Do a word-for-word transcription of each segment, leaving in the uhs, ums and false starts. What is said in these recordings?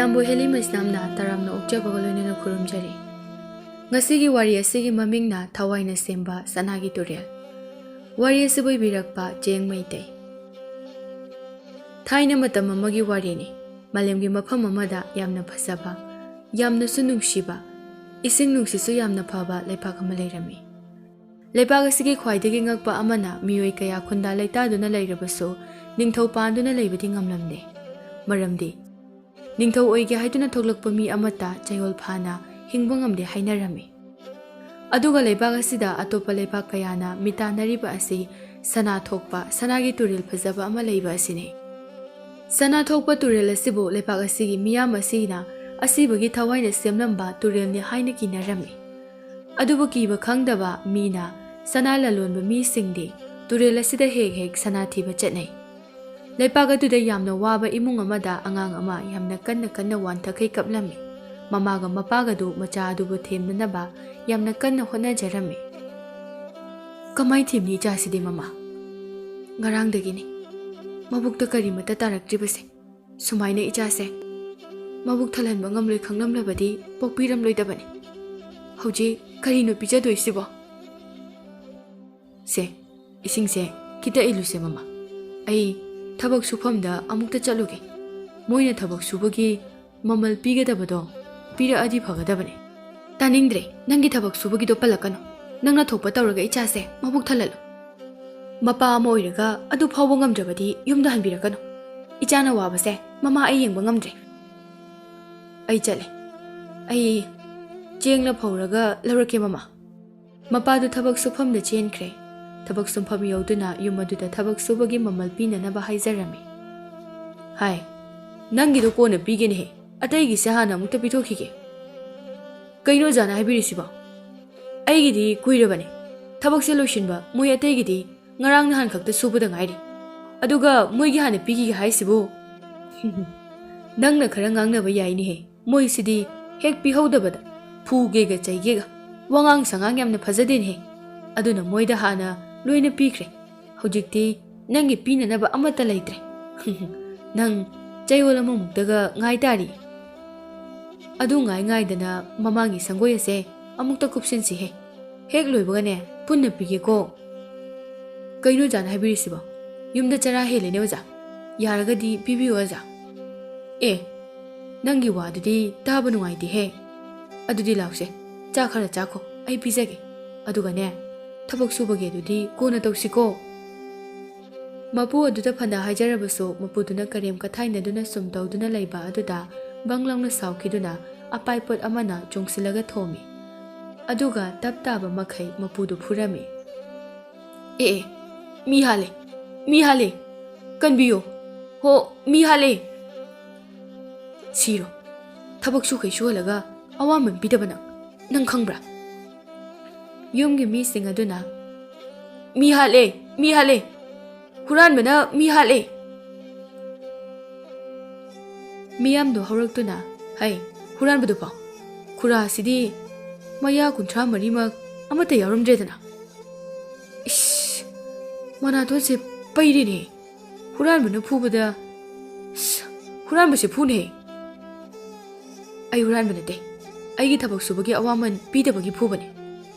ꯅꯝꯕꯣ heli ꯃꯩꯁꯅꯥꯝꯅ ꯇꯔꯥꯝꯅ ꯑꯣꯛꯆꯕꯒ ꯂꯣꯏꯅꯅ ꯈꯨꯔꯨꯝꯖꯔꯤ꯫ ꯉꯁꯤꯒꯤ ꯋꯥꯔꯤ ꯑꯁꯤꯒꯤ ꯃꯃꯤꯡꯅ ꯊꯋꯥꯏꯅ ꯁꯦꯝꯕ ꯁꯅꯥꯒꯤ ꯇꯨꯔꯦꯜ꯫ ꯋꯥꯔꯤ ꯑꯁꯤꯕꯨ ꯏꯕꯤꯔꯛꯄ ꯆꯦꯡ ꯃꯩꯇꯩ꯫ ꯊꯥꯏꯅ ꯃꯇꯝ ꯑꯃꯒꯤ ꯋꯥꯔꯤꯅꯤ꯫ ꯃꯥꯂꯦꯝꯒꯤ ꯃꯐꯝ ꯑꯃꯗ ꯌꯥꯝꯅ ꯐꯖꯕ, ꯌꯥꯝꯅꯁꯨ ꯅꯨꯡꯁꯤꯕ, ꯏꯁꯤꯡ ꯅꯨꯡꯁꯤꯠꯁꯨ ꯌꯥꯝꯅ ꯐꯕ ꯂꯩꯄꯥꯛ ꯑꯃ ꯂꯩꯔꯝꯃꯤ꯫ ꯂꯩꯄꯥꯛ ꯑꯁꯤꯒꯤ ꯈ꯭ꯋꯥꯏꯗꯒꯤ ꯉꯛꯄ ꯑꯃꯅ ꯃꯤꯑꯣꯏ ꯀꯌꯥ ꯈꯨꯟꯗꯥ ꯂꯩꯇꯥꯗꯨꯅ ꯂꯩꯔꯕꯁꯨ ꯅꯤꯡꯊꯧ ꯄꯥꯟꯗꯨꯅ ꯂꯩꯕꯗꯤ ꯉꯝꯂꯝꯗꯦ꯫ ꯃꯔꯝꯗꯤ ꯅꯤꯡꯊꯧ ꯑꯣꯏꯒꯦ ꯍꯥꯏꯗꯨꯅ ꯊꯣꯛꯂꯛꯄ ꯃꯤ ꯑꯃꯠꯇ ꯆꯌꯣꯜ ꯐꯥꯅ ꯍꯤꯡꯕ ꯉꯝꯗꯦ ꯍꯥꯏꯅꯔꯝꯃꯤ꯫ ꯑꯗꯨꯒ ꯂꯩꯕꯥꯛ ꯑꯁꯤꯗ ꯑꯇꯣꯞꯄ ꯂꯩꯕꯥꯛ ꯀꯌꯥꯅ ꯃꯤꯇꯥꯟꯅꯔꯤꯕ ꯑꯁꯤ ꯁꯅꯥ ꯊꯣꯛꯄ ꯁꯅꯥꯒꯤ ꯇꯨꯔꯦꯜ ꯐꯖꯕ ꯑꯃ ꯂꯩꯕ ꯑꯁꯤꯅꯤ꯫ ꯁꯅꯥ ꯊꯣꯛꯄ ꯇꯨꯔꯦꯜ ꯑꯁꯤꯕꯨ ꯂꯩꯕꯥꯛ ꯑꯁꯤꯒꯤ ꯃꯤꯌꯥꯝ ꯑꯁꯤꯅ ꯑꯁꯤꯕꯒꯤ ꯊꯋꯥꯏꯅ ꯁꯦꯝꯂꯝꯕ ꯇꯨꯔꯦꯜꯅꯤ ꯍꯥꯏꯅ ꯀꯤꯅꯔꯝꯃꯤ꯫ ꯑꯗꯨꯕꯨ ꯀꯤꯕ ꯈꯪꯗꯕ ꯃꯤꯅ ꯁꯅꯥ ꯂꯂꯣꯟꯕ ꯃꯤꯁꯤꯡꯗꯤ ꯇꯨꯔꯦꯜ ꯑꯁꯤꯗ ꯍꯦꯛ ꯍꯦꯛ ꯁꯅꯥ ꯊꯤꯕ ꯆꯠꯅꯩ꯫ ꯂꯩꯄꯥꯛ ꯑꯗꯨꯗ ꯌꯥꯝꯅ ꯋꯥꯕ ꯏꯃꯨꯡ ꯑꯃꯗ ꯑꯉꯥꯡ ꯑꯃ ꯌꯥꯝꯅ ꯀꯟꯅ ꯀꯟꯅ ꯋꯥꯟꯊꯈꯩ ꯀꯞꯂꯝꯃꯤ꯫ ꯃꯃꯥꯒ ꯃꯄꯥꯒꯗꯨ ꯃꯆꯥ ꯑꯗꯨꯕꯨ ꯊꯦꯝꯅꯅꯕ ꯌꯥꯝꯅ ꯀꯟꯅ ꯍꯣꯠꯅꯖꯔꯝꯃꯤ꯫ "ꯀꯃꯥꯏ ꯊꯦꯝꯅꯤ ꯏꯆꯥꯁꯤꯗꯤ ꯃꯃꯥ? ꯉꯔꯥꯡꯗꯒꯤꯅꯤ ꯃꯕꯨꯛꯇ ꯀꯔꯤꯃꯠꯇ ꯇꯥꯔꯛꯇ꯭ꯔꯤꯕꯁꯦ꯫ ꯁꯨꯃꯥꯏꯅ ꯏꯆꯥꯁꯦ ꯃꯕꯨꯛ ꯊꯜꯍꯟꯕ ꯉꯝꯂꯣꯏ ꯈꯪꯂꯝꯂꯕꯗꯤ ꯄꯣꯛꯄꯤꯔꯝꯂꯣꯏꯗꯕꯅꯤ꯫ ꯍꯧꯖꯤꯛ ꯀꯔꯤꯅꯣ ꯄꯤꯖꯗꯣꯏꯁꯤꯕꯣ?" "ꯁꯦ, ꯏꯁꯤꯡꯁꯦ ꯈꯤꯇ ꯏꯜꯂꯨꯁꯦ ꯃꯃꯥ꯫ ꯑꯩ ꯊꯕꯛ ꯁꯨꯐꯝꯗ ꯑꯃꯨꯛꯇ ꯆꯠꯂꯨꯒꯦ꯫ ꯃꯣꯏꯅ ꯊꯕꯛ ꯁꯨꯕꯒꯤ ꯃꯃꯜ ꯄꯤꯒꯗꯕꯗꯣ ꯄꯤꯔꯛꯑꯗꯤ ꯐꯒꯗꯕꯅꯦ꯫" "ꯇꯥꯅꯤꯡꯗ꯭ꯔꯦ, ꯅꯪꯒꯤ ꯊꯕꯛ ꯁꯨꯕꯒꯤꯗꯣ ꯄꯜꯂꯛꯀꯅꯨ꯫ ꯅꯪꯅ ꯊꯣꯛꯄ ꯇꯧꯔꯒ ꯏꯆꯥꯁꯦ ꯃꯕꯨꯛ ꯊꯜꯍꯜꯂꯨ꯫ ꯃꯄꯥ ꯑꯃ ꯑꯣꯏꯔꯒ ꯑꯗꯨ ꯐꯥꯎꯕ ꯉꯝꯗ꯭ꯔꯕꯗꯤ ꯌꯨꯝꯗ ꯍꯟꯕꯤꯔꯛꯀꯅꯨ꯫ ꯏꯆꯥꯅ ꯋꯥꯕꯁꯦ ꯃꯃꯥ ꯑꯩ ꯌꯦꯡꯕ ꯉꯝꯗ꯭ꯔꯦ꯫ ꯑꯩ ꯆꯠꯂꯦ꯫ ꯑꯩ ꯆꯦꯡꯂ ꯐꯧꯔꯒ ꯂꯧꯔꯛꯀꯦ ꯃꯃꯥ꯫" ꯃꯄꯥꯗꯨ ꯊꯕꯛ ꯁꯨꯐꯝꯗ ꯆꯦꯟꯈ꯭ꯔꯦ꯫ ꯊꯕꯛ ꯁꯨꯐꯝ ꯌꯧꯗꯨꯅ ꯌꯨꯝ ꯑꯗꯨꯗ ꯊꯕꯛ ꯁꯨꯕꯒꯤ ꯃꯃꯜ ꯄꯤꯅꯅꯕ ꯍꯥꯏꯖꯔꯝꯃꯤ꯫ "ꯍꯥꯏ, ꯅꯪꯒꯤꯗꯣ ꯀꯣꯟꯅ ꯄꯤꯒꯦꯅꯦꯍꯦ, ꯑꯇꯩꯒꯤꯁꯦ ꯍꯥꯟꯅ ꯑꯃꯨꯛꯇ ꯄꯤꯊꯣꯛꯈꯤꯒꯦ꯫" "ꯀꯩꯅꯣ ꯑꯣꯖꯥꯅ ꯍꯥꯏꯕꯤꯔꯤꯁꯤꯕꯣ? ꯑꯩꯒꯤꯗꯤ ꯀꯨꯏꯔꯕꯅꯦ ꯊꯕꯛꯁꯦ ꯂꯣꯏꯁꯤꯟꯕ, ꯃꯣꯏ ꯑꯇꯩꯒꯤꯗꯤ ꯉꯔꯥꯡ ꯅꯍꯥꯟ ꯈꯛꯇ ꯁꯨꯕꯗ ꯉꯥꯏꯔꯤ꯫ ꯑꯗꯨꯒ ꯃꯣꯏꯒꯤ ꯍꯥꯟꯅ ꯄꯤꯈꯤꯒꯦ ꯍꯥꯏꯁꯤꯕꯨ?" "ꯅꯪꯅ ꯈꯔ ꯉꯥꯡꯅꯕ ꯌꯥꯏꯅꯦꯍꯦ꯫ ꯃꯣꯏꯁꯤꯗꯤ ꯍꯦꯛ ꯄꯤꯍꯧꯗꯕꯗ ꯐꯨꯒꯦꯒ ꯆꯩꯒꯦꯒ, ꯋꯥꯉꯥꯡ ꯁꯉꯥꯡ ꯌꯥꯝꯅ ꯐꯖꯗꯦꯅꯦꯍꯦ꯫ ꯑꯗꯨꯅ ꯃꯣꯏꯗ ꯍꯥꯟꯅ ꯂꯣꯏꯅ ꯄꯤꯈ꯭ꯔꯦ꯫ ꯍꯧꯖꯤꯛꯇꯤ ꯅꯪꯒꯤ ꯄꯤꯅꯅꯕ ꯑꯃꯠꯇ ꯂꯩꯇ꯭ꯔꯦ꯫ ꯅꯪ ꯆꯌꯣꯜ ꯑꯃꯃꯨꯛꯇꯒ ꯉꯥꯏ ꯇꯥꯔꯤ꯫ ꯑꯗꯨ ꯉꯥꯏ ꯉꯥꯏꯗꯅ ꯃꯃꯥꯡꯒꯤ ꯁꯪꯒꯣꯏ ꯑꯁꯦ ꯑꯃꯨꯛꯇ ꯀꯨꯞꯁꯤꯟꯁꯤꯍꯦ꯫ ꯍꯦꯛ ꯂꯣꯏꯕꯒꯅꯦ, ꯄꯨꯟꯅ ꯄꯤꯒꯦꯀꯣ꯫ ꯀꯩꯅꯣ ꯑꯣꯖꯥꯅ ꯍꯥꯏꯕꯤꯔꯤꯁꯤꯕꯣ? ꯌꯨꯝꯗ ꯆꯔꯥ ꯍꯦꯜꯂꯦꯅꯦ ꯑꯣꯖꯥ꯫ ꯌꯥꯔꯒꯗꯤ ꯄꯤꯕꯤꯌꯨ ꯑꯣꯖꯥ꯫ ꯑꯦ, ꯅꯪꯒꯤ ꯋꯥꯗꯨꯗꯤ ꯇꯥꯕ ꯅꯨꯡꯉꯥꯏꯇꯦꯍꯦ꯫ ꯑꯗꯨꯗꯤ ꯂꯥꯎꯁꯦ, ꯆꯥ ꯈꯔ ꯆꯥꯈꯣ, ꯑꯩ ꯄꯤꯖꯒꯦ꯫ ꯑꯗꯨꯒꯅꯦ, ꯊꯕꯛ ꯁꯨꯕꯒꯤ ꯑꯗꯨꯗꯤ ꯀꯣꯟꯅ ꯇꯧꯁꯤꯀꯣ꯫ ꯃꯄꯨ ꯑꯗꯨꯗ ꯐꯅ ꯍꯥꯏꯖꯔꯕꯁꯨ, ꯃꯄꯨꯗꯨꯅ ꯀꯔꯦꯝ ꯀꯊꯥꯏꯅꯗꯨꯅ ꯁꯨꯝ ꯇꯧꯗꯨꯅ ꯂꯩꯕ ꯑꯗꯨꯗ ꯕꯪ ꯂꯥꯎꯅ ꯁꯥꯎꯈꯤꯗꯨꯅ ꯑꯄꯥꯏꯄꯣꯠ ꯑꯃꯅ ꯆꯣꯡꯁꯤꯜꯂꯒ ꯊꯣꯝꯃꯤ꯫ ꯑꯗꯨꯒ ꯇꯞ ꯇꯥꯕ ꯃꯈꯩ ꯃꯄꯨꯗꯨ ꯐꯨꯔꯝꯃꯤ꯫ "ꯑꯦ, ꯑꯦ, ꯃꯤ ꯍꯥꯠꯂꯦ, ꯃꯤ ꯍꯥꯠꯂꯦ, ꯀꯟꯕꯤꯌꯨ, ꯍꯣ, ꯃꯤ ꯍꯥꯠꯂꯦ!" "ꯁꯤꯔꯣ, ꯊꯕꯛ ꯁꯨꯈꯩ ꯁꯨꯍꯜꯂꯒ ꯑꯋꯥꯃꯟ ꯄꯤꯗꯕ ꯅꯪ, ꯅꯪ ꯈꯪꯕ꯭ꯔꯥ?" ꯌꯨꯝꯒꯤ ꯃꯤꯁꯤꯡ ꯑꯗꯨꯅ, "ꯃꯤ ꯍꯥꯠꯂꯦ, ꯃꯤ ꯍꯥꯠꯂꯦ, ꯍꯨꯔꯥꯟꯕꯅ ꯃꯤ ꯍꯥꯠꯂꯦ!" ꯃꯤꯌꯥꯝꯗꯨ ꯍꯧꯔꯛꯇꯨꯅ, "ꯍꯩ, ꯍꯨꯔꯥꯟꯕꯗꯨ ꯄꯥꯎ, ꯈꯨꯔꯥꯁꯤꯗꯤ ꯃꯌꯥ ꯀꯨꯟꯊ꯭ꯔꯥ ꯃꯔꯤꯃꯛ ꯑꯃꯠꯇ ꯌꯥꯎꯔꯝꯗ꯭ꯔꯦꯗꯅ꯫ ꯏꯁ, ꯃꯅꯥꯇꯣꯟꯁꯦ ꯄꯩꯔꯦꯅꯦ꯫ ꯍꯨꯔꯥꯟꯕꯅ ꯐꯨꯕꯗ, ꯏꯁ, ꯍꯨꯔꯥꯟꯕꯁꯦ ꯐꯨꯅꯦ꯫ ꯑꯩ ꯍꯨꯔꯥꯟꯕ ꯅꯠꯇꯦ, ꯑꯩꯒꯤ ꯊꯕꯛ ꯁꯨꯕꯒꯤ ꯑꯋꯥꯃꯟ ꯄꯤꯗꯕꯒꯤ ꯐꯨꯕꯅꯦ꯫"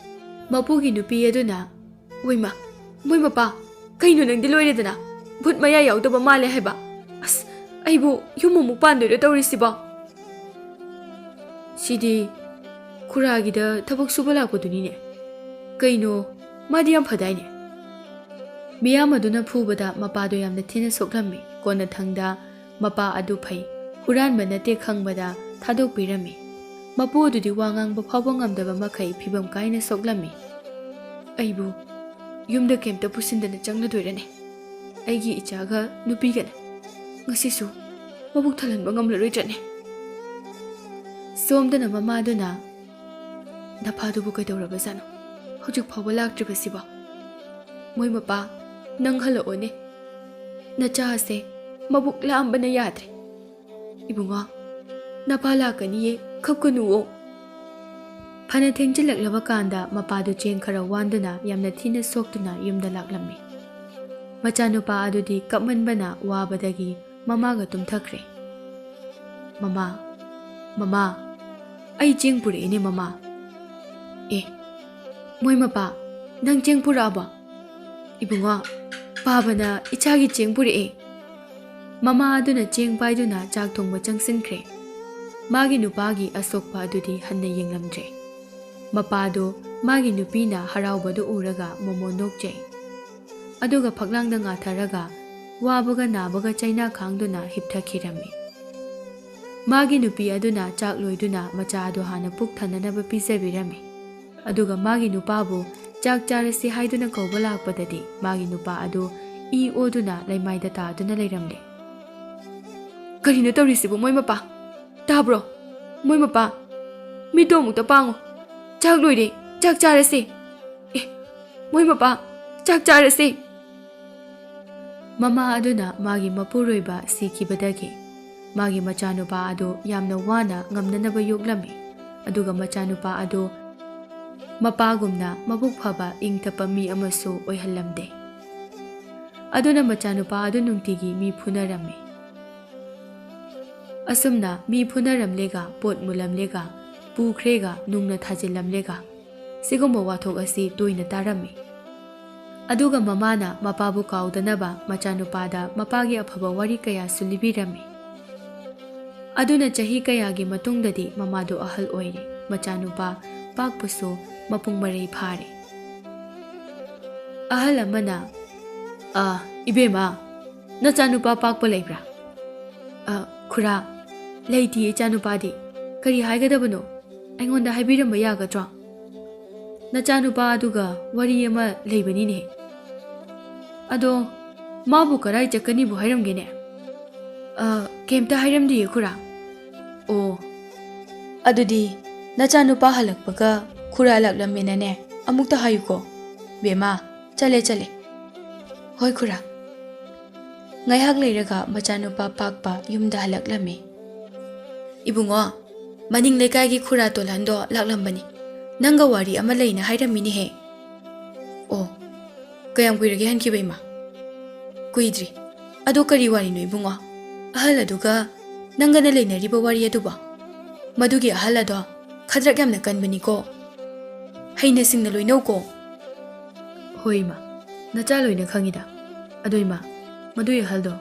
ꯃꯄꯨꯒꯤ ꯅꯨꯄꯤ ꯑꯗꯨꯅ, "ꯋꯩꯃꯥ, ꯃꯣꯏ ꯃꯄꯥ, ꯀꯩꯅꯣ ꯅꯪꯗꯤ ꯂꯣꯏꯔꯦꯗꯅ, ꯚꯨꯠ ꯃꯌꯥ ꯌꯥꯎꯗꯕ ꯃꯥꯜꯂꯦ ꯍꯥꯏꯕ꯫ ꯑꯁ, ꯑꯩꯕꯨ ꯌꯨꯝ ꯑꯃꯨꯛ ꯄꯥꯟꯗꯣꯏꯔꯣ ꯇꯧꯔꯤꯁꯤꯕꯣ?" "ꯁꯤꯗꯤ ꯈꯨꯔꯥꯒꯤꯗ ꯊꯕꯛ ꯁꯨꯕ ꯂꯥꯛꯄꯗꯨꯅꯤꯅꯦ꯫ ꯀꯩꯅꯣ, ꯃꯥꯗꯤ ꯌꯥꯝ ꯐꯗꯥꯏꯅꯦ?" ꯃꯤꯌꯥꯝ ꯑꯗꯨꯅ ꯐꯨꯕꯗ ꯃꯄꯥꯗꯣ ꯌꯥꯝꯅ ꯊꯤꯅ ꯁꯣꯛꯂꯝꯃꯤ꯫ ꯀꯣꯟꯅꯊꯪꯗ ꯃꯄꯥ ꯑꯗꯨ ꯐꯩ, ꯍꯨꯔꯥꯟꯕ ꯅꯠꯇꯦ ꯈꯪꯕꯗ ꯊꯥꯗꯣꯛꯄꯤꯔꯝꯃꯤ꯫ ꯃꯄꯨ ꯑꯗꯨꯗꯤ ꯋꯥ ꯉꯥꯡꯕ ꯐꯥꯎꯕ ꯉꯝꯗꯕ ꯃꯈꯩ ꯐꯤꯚꯝ ꯀꯥꯏꯅ ꯁꯣꯛꯂꯝꯃꯤ꯫ "ꯑꯩꯕꯨ ꯌꯨꯝꯗ ꯀꯩꯝꯇ ꯄꯨꯁꯤꯟꯗꯅ ꯆꯪꯂꯗꯣꯏꯔꯅꯦ? ꯑꯩꯒꯤ ꯏꯆꯥꯒ ꯅꯨꯄꯤꯒꯅ ꯉꯁꯤꯁꯨ ꯃꯕꯨꯛ ꯊꯜꯍꯟꯕ ꯉꯝꯂꯔꯣꯏꯗ꯭ꯔꯅꯦ?" ꯁꯣꯝꯗꯅ ꯃꯃꯥꯗꯨꯅ, "ꯅꯐꯥꯗꯨꯕꯨ ꯀꯩꯗꯧꯔꯕꯖꯥꯠꯅꯣ? ꯍꯧꯖꯤꯛ ꯐꯥꯎꯕ ꯂꯥꯛꯇ꯭ꯔꯤꯕꯁꯤꯕꯣ? ꯃꯣꯏ ꯃꯄꯥ, ꯅꯪ ꯍꯜꯂꯛꯑꯣꯅꯦ꯫ ꯅꯆꯥꯁꯦ ꯃꯕꯨꯛ ꯂꯥꯝꯕꯅ ꯌꯥꯗ꯭ꯔꯦ꯫ ꯏꯕꯨꯡꯉꯣ, ꯅꯄꯥ ꯂꯥꯛꯀꯅꯤꯌꯦ, ꯀꯞꯀꯅꯨꯋꯣ꯫" ꯐꯅ ꯊꯦꯡꯖꯤꯜꯂꯛꯂꯕ ꯀꯥꯟꯗ ꯃꯄꯥꯗꯨ ꯆꯦꯡ ꯈꯔ ꯋꯥꯟꯗꯨꯅ ꯌꯥꯝꯅ ꯊꯤꯅ ꯁꯣꯛꯇꯨꯅ ꯌꯨꯝꯗ ꯂꯥꯛꯂꯝꯃꯤ꯫ ꯃꯆꯥꯅꯨꯄꯥ ꯑꯗꯨꯗꯤ ꯀꯞꯃꯟꯕꯅ ꯋꯥꯕꯗꯒꯤ ꯃꯃꯥꯒ ꯇꯨꯝꯊꯈ꯭ꯔꯦ꯫ "ꯃꯃꯥ, ꯃꯃꯥ, "ꯑꯩ ꯆꯦꯡ ꯄꯨꯔꯛꯏꯅꯦ, ꯃꯃꯥ꯫" "ꯑꯦ, ꯃꯣꯏ ꯃꯄꯥ, ꯅꯪ ꯆꯦꯡ ꯄꯨꯔꯛꯑꯕꯣ?" "ꯏꯕꯨꯡꯉꯣ, ꯄꯥꯕꯅ ꯏꯆꯥꯒꯤ ꯆꯦꯡ ꯄꯨꯔꯛꯑꯦ꯫" ꯃꯃꯥ ꯑꯗꯨꯅ ꯆꯦꯡ ꯄꯥꯏꯗꯨꯅ ꯆꯥꯛ ꯊꯣꯡꯕ ꯆꯪꯁꯤꯟꯈ꯭ꯔꯦ꯫ ꯃꯥꯒꯤ ꯅꯨꯄꯥꯒꯤ ꯑꯁꯣꯛꯄ ꯑꯗꯨꯗꯤ ꯍꯟꯅ ꯌꯦꯡꯂꯝꯗ꯭ꯔꯦ꯫ ꯃꯄꯥꯗꯣ ꯃꯥꯒꯤ ꯅꯨꯄꯤꯅ ꯍꯔꯥꯎꯕꯗꯨ ꯎꯔꯒ ꯃꯣꯃꯣꯟ ꯅꯣꯛꯆꯩ꯫ ꯑꯗꯨꯒ ꯐꯛꯂꯥꯡꯗ ꯉꯥꯊꯔꯒ ꯋꯥꯕꯒ ꯅꯥꯕꯒ ꯆꯩꯅꯥ ꯈꯥꯡꯗꯨꯅ ꯍꯤꯞꯊꯈꯤꯔꯝꯃꯤ꯫ ꯃꯥꯒꯤ ꯅꯨꯄꯤ ꯑꯗꯨꯅ ꯆꯥꯛ ꯂꯣꯏꯗꯨꯅ ꯃꯆꯥ ꯑꯗꯨ ꯍꯥꯟꯅ ꯄꯨꯛ ꯊꯟꯅꯅꯕ ꯄꯤꯖꯕꯤꯔꯝꯃꯤ꯫ ꯑꯗꯨꯒ ꯃꯥꯒꯤ ꯅꯨꯄꯥꯕꯨ ꯆꯥꯛ ꯆꯥꯔꯁꯤ ꯍꯥꯏꯗꯨꯅ ꯀꯧꯕ ꯂꯥꯛꯄꯗꯗꯤ ꯃꯥꯒꯤ ꯅꯨꯄꯥ ꯑꯗꯨ ꯏ ꯑꯣꯗꯨꯅ ꯂꯩꯃꯥꯏꯗ ꯇꯥꯗꯨꯅ ꯂꯩꯔꯝꯂꯦ꯫ "ꯀꯔꯤꯅꯣ ꯇꯧꯔꯤꯁꯤꯕꯨ, ꯃꯣꯏ ꯃꯄꯥ? ꯇꯥꯕ꯭ꯔꯣ, ꯃꯣꯏ ꯃꯄꯥ? ꯃꯤꯠꯇꯣ ꯑꯃꯨꯛꯇ ꯄꯥꯡꯉꯣ꯫ ꯆꯥꯛ ꯂꯣꯏꯔꯦ, ꯆꯥꯛ ꯆꯥꯔꯁꯤ꯫ ꯑꯦ, ꯃꯣꯏ ꯃꯄꯥ, ꯆꯥꯛ ꯆꯥꯔꯁꯤ꯫" ꯃꯃꯥ ꯑꯗꯨꯅ ꯃꯥꯒꯤ ꯃꯄꯨꯔꯣꯏꯕ ꯁꯤꯈꯤꯕꯗꯒꯤ ꯃꯥꯒꯤ ꯃꯆꯥꯅꯨꯄꯥ ꯑꯗꯨ ꯌꯥꯝꯅ ꯋꯥꯅ ꯉꯝꯅꯅꯕ ꯌꯣꯛꯂꯝꯃꯤ꯫ ꯑꯗꯨꯒ ꯃꯆꯥꯅꯨꯄꯥ ꯑꯗꯨ ꯃꯄꯥꯒꯨꯝꯅ ꯃꯕꯨꯛ ꯐꯕ, ꯏꯪ ꯇꯞꯄ ꯃꯤ ꯑꯃꯁꯨ ꯑꯣꯏꯍꯜꯂꯝꯗꯦ꯫ ꯑꯗꯨꯅ ꯃꯆꯥꯅꯨꯄꯥ ꯑꯗꯨ ꯅꯨꯡꯇꯤꯒꯤ ꯃꯤ ꯐꯨꯅꯔꯝꯃꯤ꯫ ꯑꯁꯨꯝꯅ ꯃꯤ ꯐꯨꯅꯔꯝꯂꯦꯒ, ꯄꯣꯠ ꯃꯨꯜꯂꯝꯂꯦꯒ, ꯄꯨꯈ꯭ꯔꯦꯒ, ꯅꯨꯡꯅ ꯊꯥꯖꯤꯜꯂꯝꯂꯦꯒ, ꯁꯤꯒꯨꯝꯕ ꯋꯥꯊꯣꯛ ꯑꯁꯤ ꯇꯣꯏꯅ ꯇꯥꯔꯝꯃꯤ꯫ ꯑꯗꯨꯒ ꯃꯃꯥꯅ ꯃꯄꯥꯕꯨ ꯀꯥꯎꯗꯅꯕ ꯃꯆꯥꯅꯨꯄꯥꯗ ꯃꯄꯥꯒꯤ ꯑꯐꯕ ꯋꯥꯔꯤ ꯀꯌꯥꯁꯨ ꯂꯤꯕꯤꯔꯝꯃꯤ꯫ ꯑꯗꯨꯅ ꯆꯍꯤ ꯀꯌꯥꯒꯤ ꯃꯇꯨꯡꯗꯗꯤ ꯃꯃꯥꯗꯨ ꯑꯍꯜ ꯑꯣꯏꯔꯦ, ꯃꯆꯥꯅꯨꯄꯥ ꯄꯥꯛꯄꯁꯨ ꯃꯄꯨꯡ ꯃꯔꯩ ꯐꯥꯔꯦ꯫ ꯑꯍꯜ ꯑꯃꯅ, "ꯑ, ꯏꯕꯦꯝꯃ, ꯅꯆꯥꯅꯨꯄꯥ ꯄꯥꯛꯄ ꯂꯩꯕ꯭ꯔꯥ?" "ꯑ, ꯈꯨꯔꯥ, ꯂꯩꯇꯤꯌꯦ ꯏꯆꯥꯅꯨꯄꯥꯗꯤ꯫ ꯀꯔꯤ ꯍꯥꯏꯒꯗꯕꯅꯣ? ꯑꯩꯉꯣꯟꯗ ꯍꯥꯏꯕꯤꯔꯝꯕ ꯌꯥꯒꯗ꯭ꯔꯣ? ꯅꯆꯥꯅꯨꯄꯥ ꯑꯗꯨꯒ ꯋꯥꯔꯤ ꯑꯃ ꯂꯩꯕꯅꯤꯅꯦ꯫ ꯑꯗꯣ ꯃꯥꯕꯨ ꯀꯗꯥꯏ ꯆꯠꯀꯅꯤꯕꯨ ꯍꯥꯏꯔꯝꯒꯦꯅꯦ?" "ꯑ, ꯀꯩꯝꯇ ꯍꯥꯏꯔꯝꯗꯤꯌꯦ ꯈꯨꯔꯥ꯫" "ꯑꯣ, ꯑꯗꯨꯗꯤ ꯅꯆꯥꯅꯨꯄꯥ ꯍꯜꯂꯛꯄꯒ ꯈꯨꯔꯥ ꯂꯥꯛꯂꯝꯃꯦꯅꯅꯦ ꯑꯃꯨꯛꯇ ꯍꯥꯏꯌꯨꯀꯣ꯫ ꯕꯦꯝꯃ, ꯆꯠꯂꯦ, ꯆꯠꯂꯦ꯫" "ꯍꯣꯏ ꯈꯨꯔꯥ꯫" ꯉꯥꯏꯍꯥꯛ ꯂꯩꯔꯒ ꯃꯆꯥꯅꯨꯄꯥ ꯄꯥꯛꯄ ꯌꯨꯝꯗ ꯍꯜꯂꯛꯂꯝꯃꯤ꯫ "ꯏꯕꯨꯡꯉꯣ, ꯃꯅꯤꯡ ꯂꯩꯀꯥꯏꯒꯤ ꯈꯨꯔꯥ ꯇꯣꯜꯍꯟꯗꯣ ꯂꯥꯛꯂꯝꯕꯅꯤ꯫ ꯅꯪꯒ ꯋꯥꯔꯤ ꯑꯃ ꯂꯩꯅ ꯍꯥꯏꯔꯝꯃꯤꯅꯦꯍꯦ꯫" "ꯑꯣ, ꯀꯌꯥꯝ ꯀꯨꯏꯔꯒꯦ ꯍꯟꯈꯤꯕ, ꯏꯃꯥ?" "ꯀꯨꯏꯗ꯭ꯔꯤ꯫ ꯑꯗꯣ ꯀꯔꯤ ꯋꯥꯔꯤꯅꯣ ꯏꯕꯨꯡꯉꯣ? ꯑꯍꯜ ꯑꯗꯨꯒ ꯅꯪꯒꯅ ꯂꯩꯅꯔꯤꯕ ꯋꯥꯔꯤ ꯑꯗꯨꯕꯣ?" ꯃꯗꯨꯒꯤ ꯑꯍꯜ ꯑꯗꯣ ꯈꯗ꯭ꯔꯛ ꯌꯥꯝꯅ ꯀꯟꯕꯅꯤꯀꯣ꯫ ꯍꯩꯅ ꯁꯤꯡꯅ ꯂꯣꯏꯅꯧꯀꯣ꯫ ꯍꯣꯏ ꯏꯃꯥ, ꯅꯆꯥ ꯂꯣꯏꯅ ꯈꯪꯉꯤꯗ꯫ ꯑꯗꯣ ꯏꯃꯥ, ꯃꯗꯨꯒꯤ ꯑꯍꯜꯗꯣ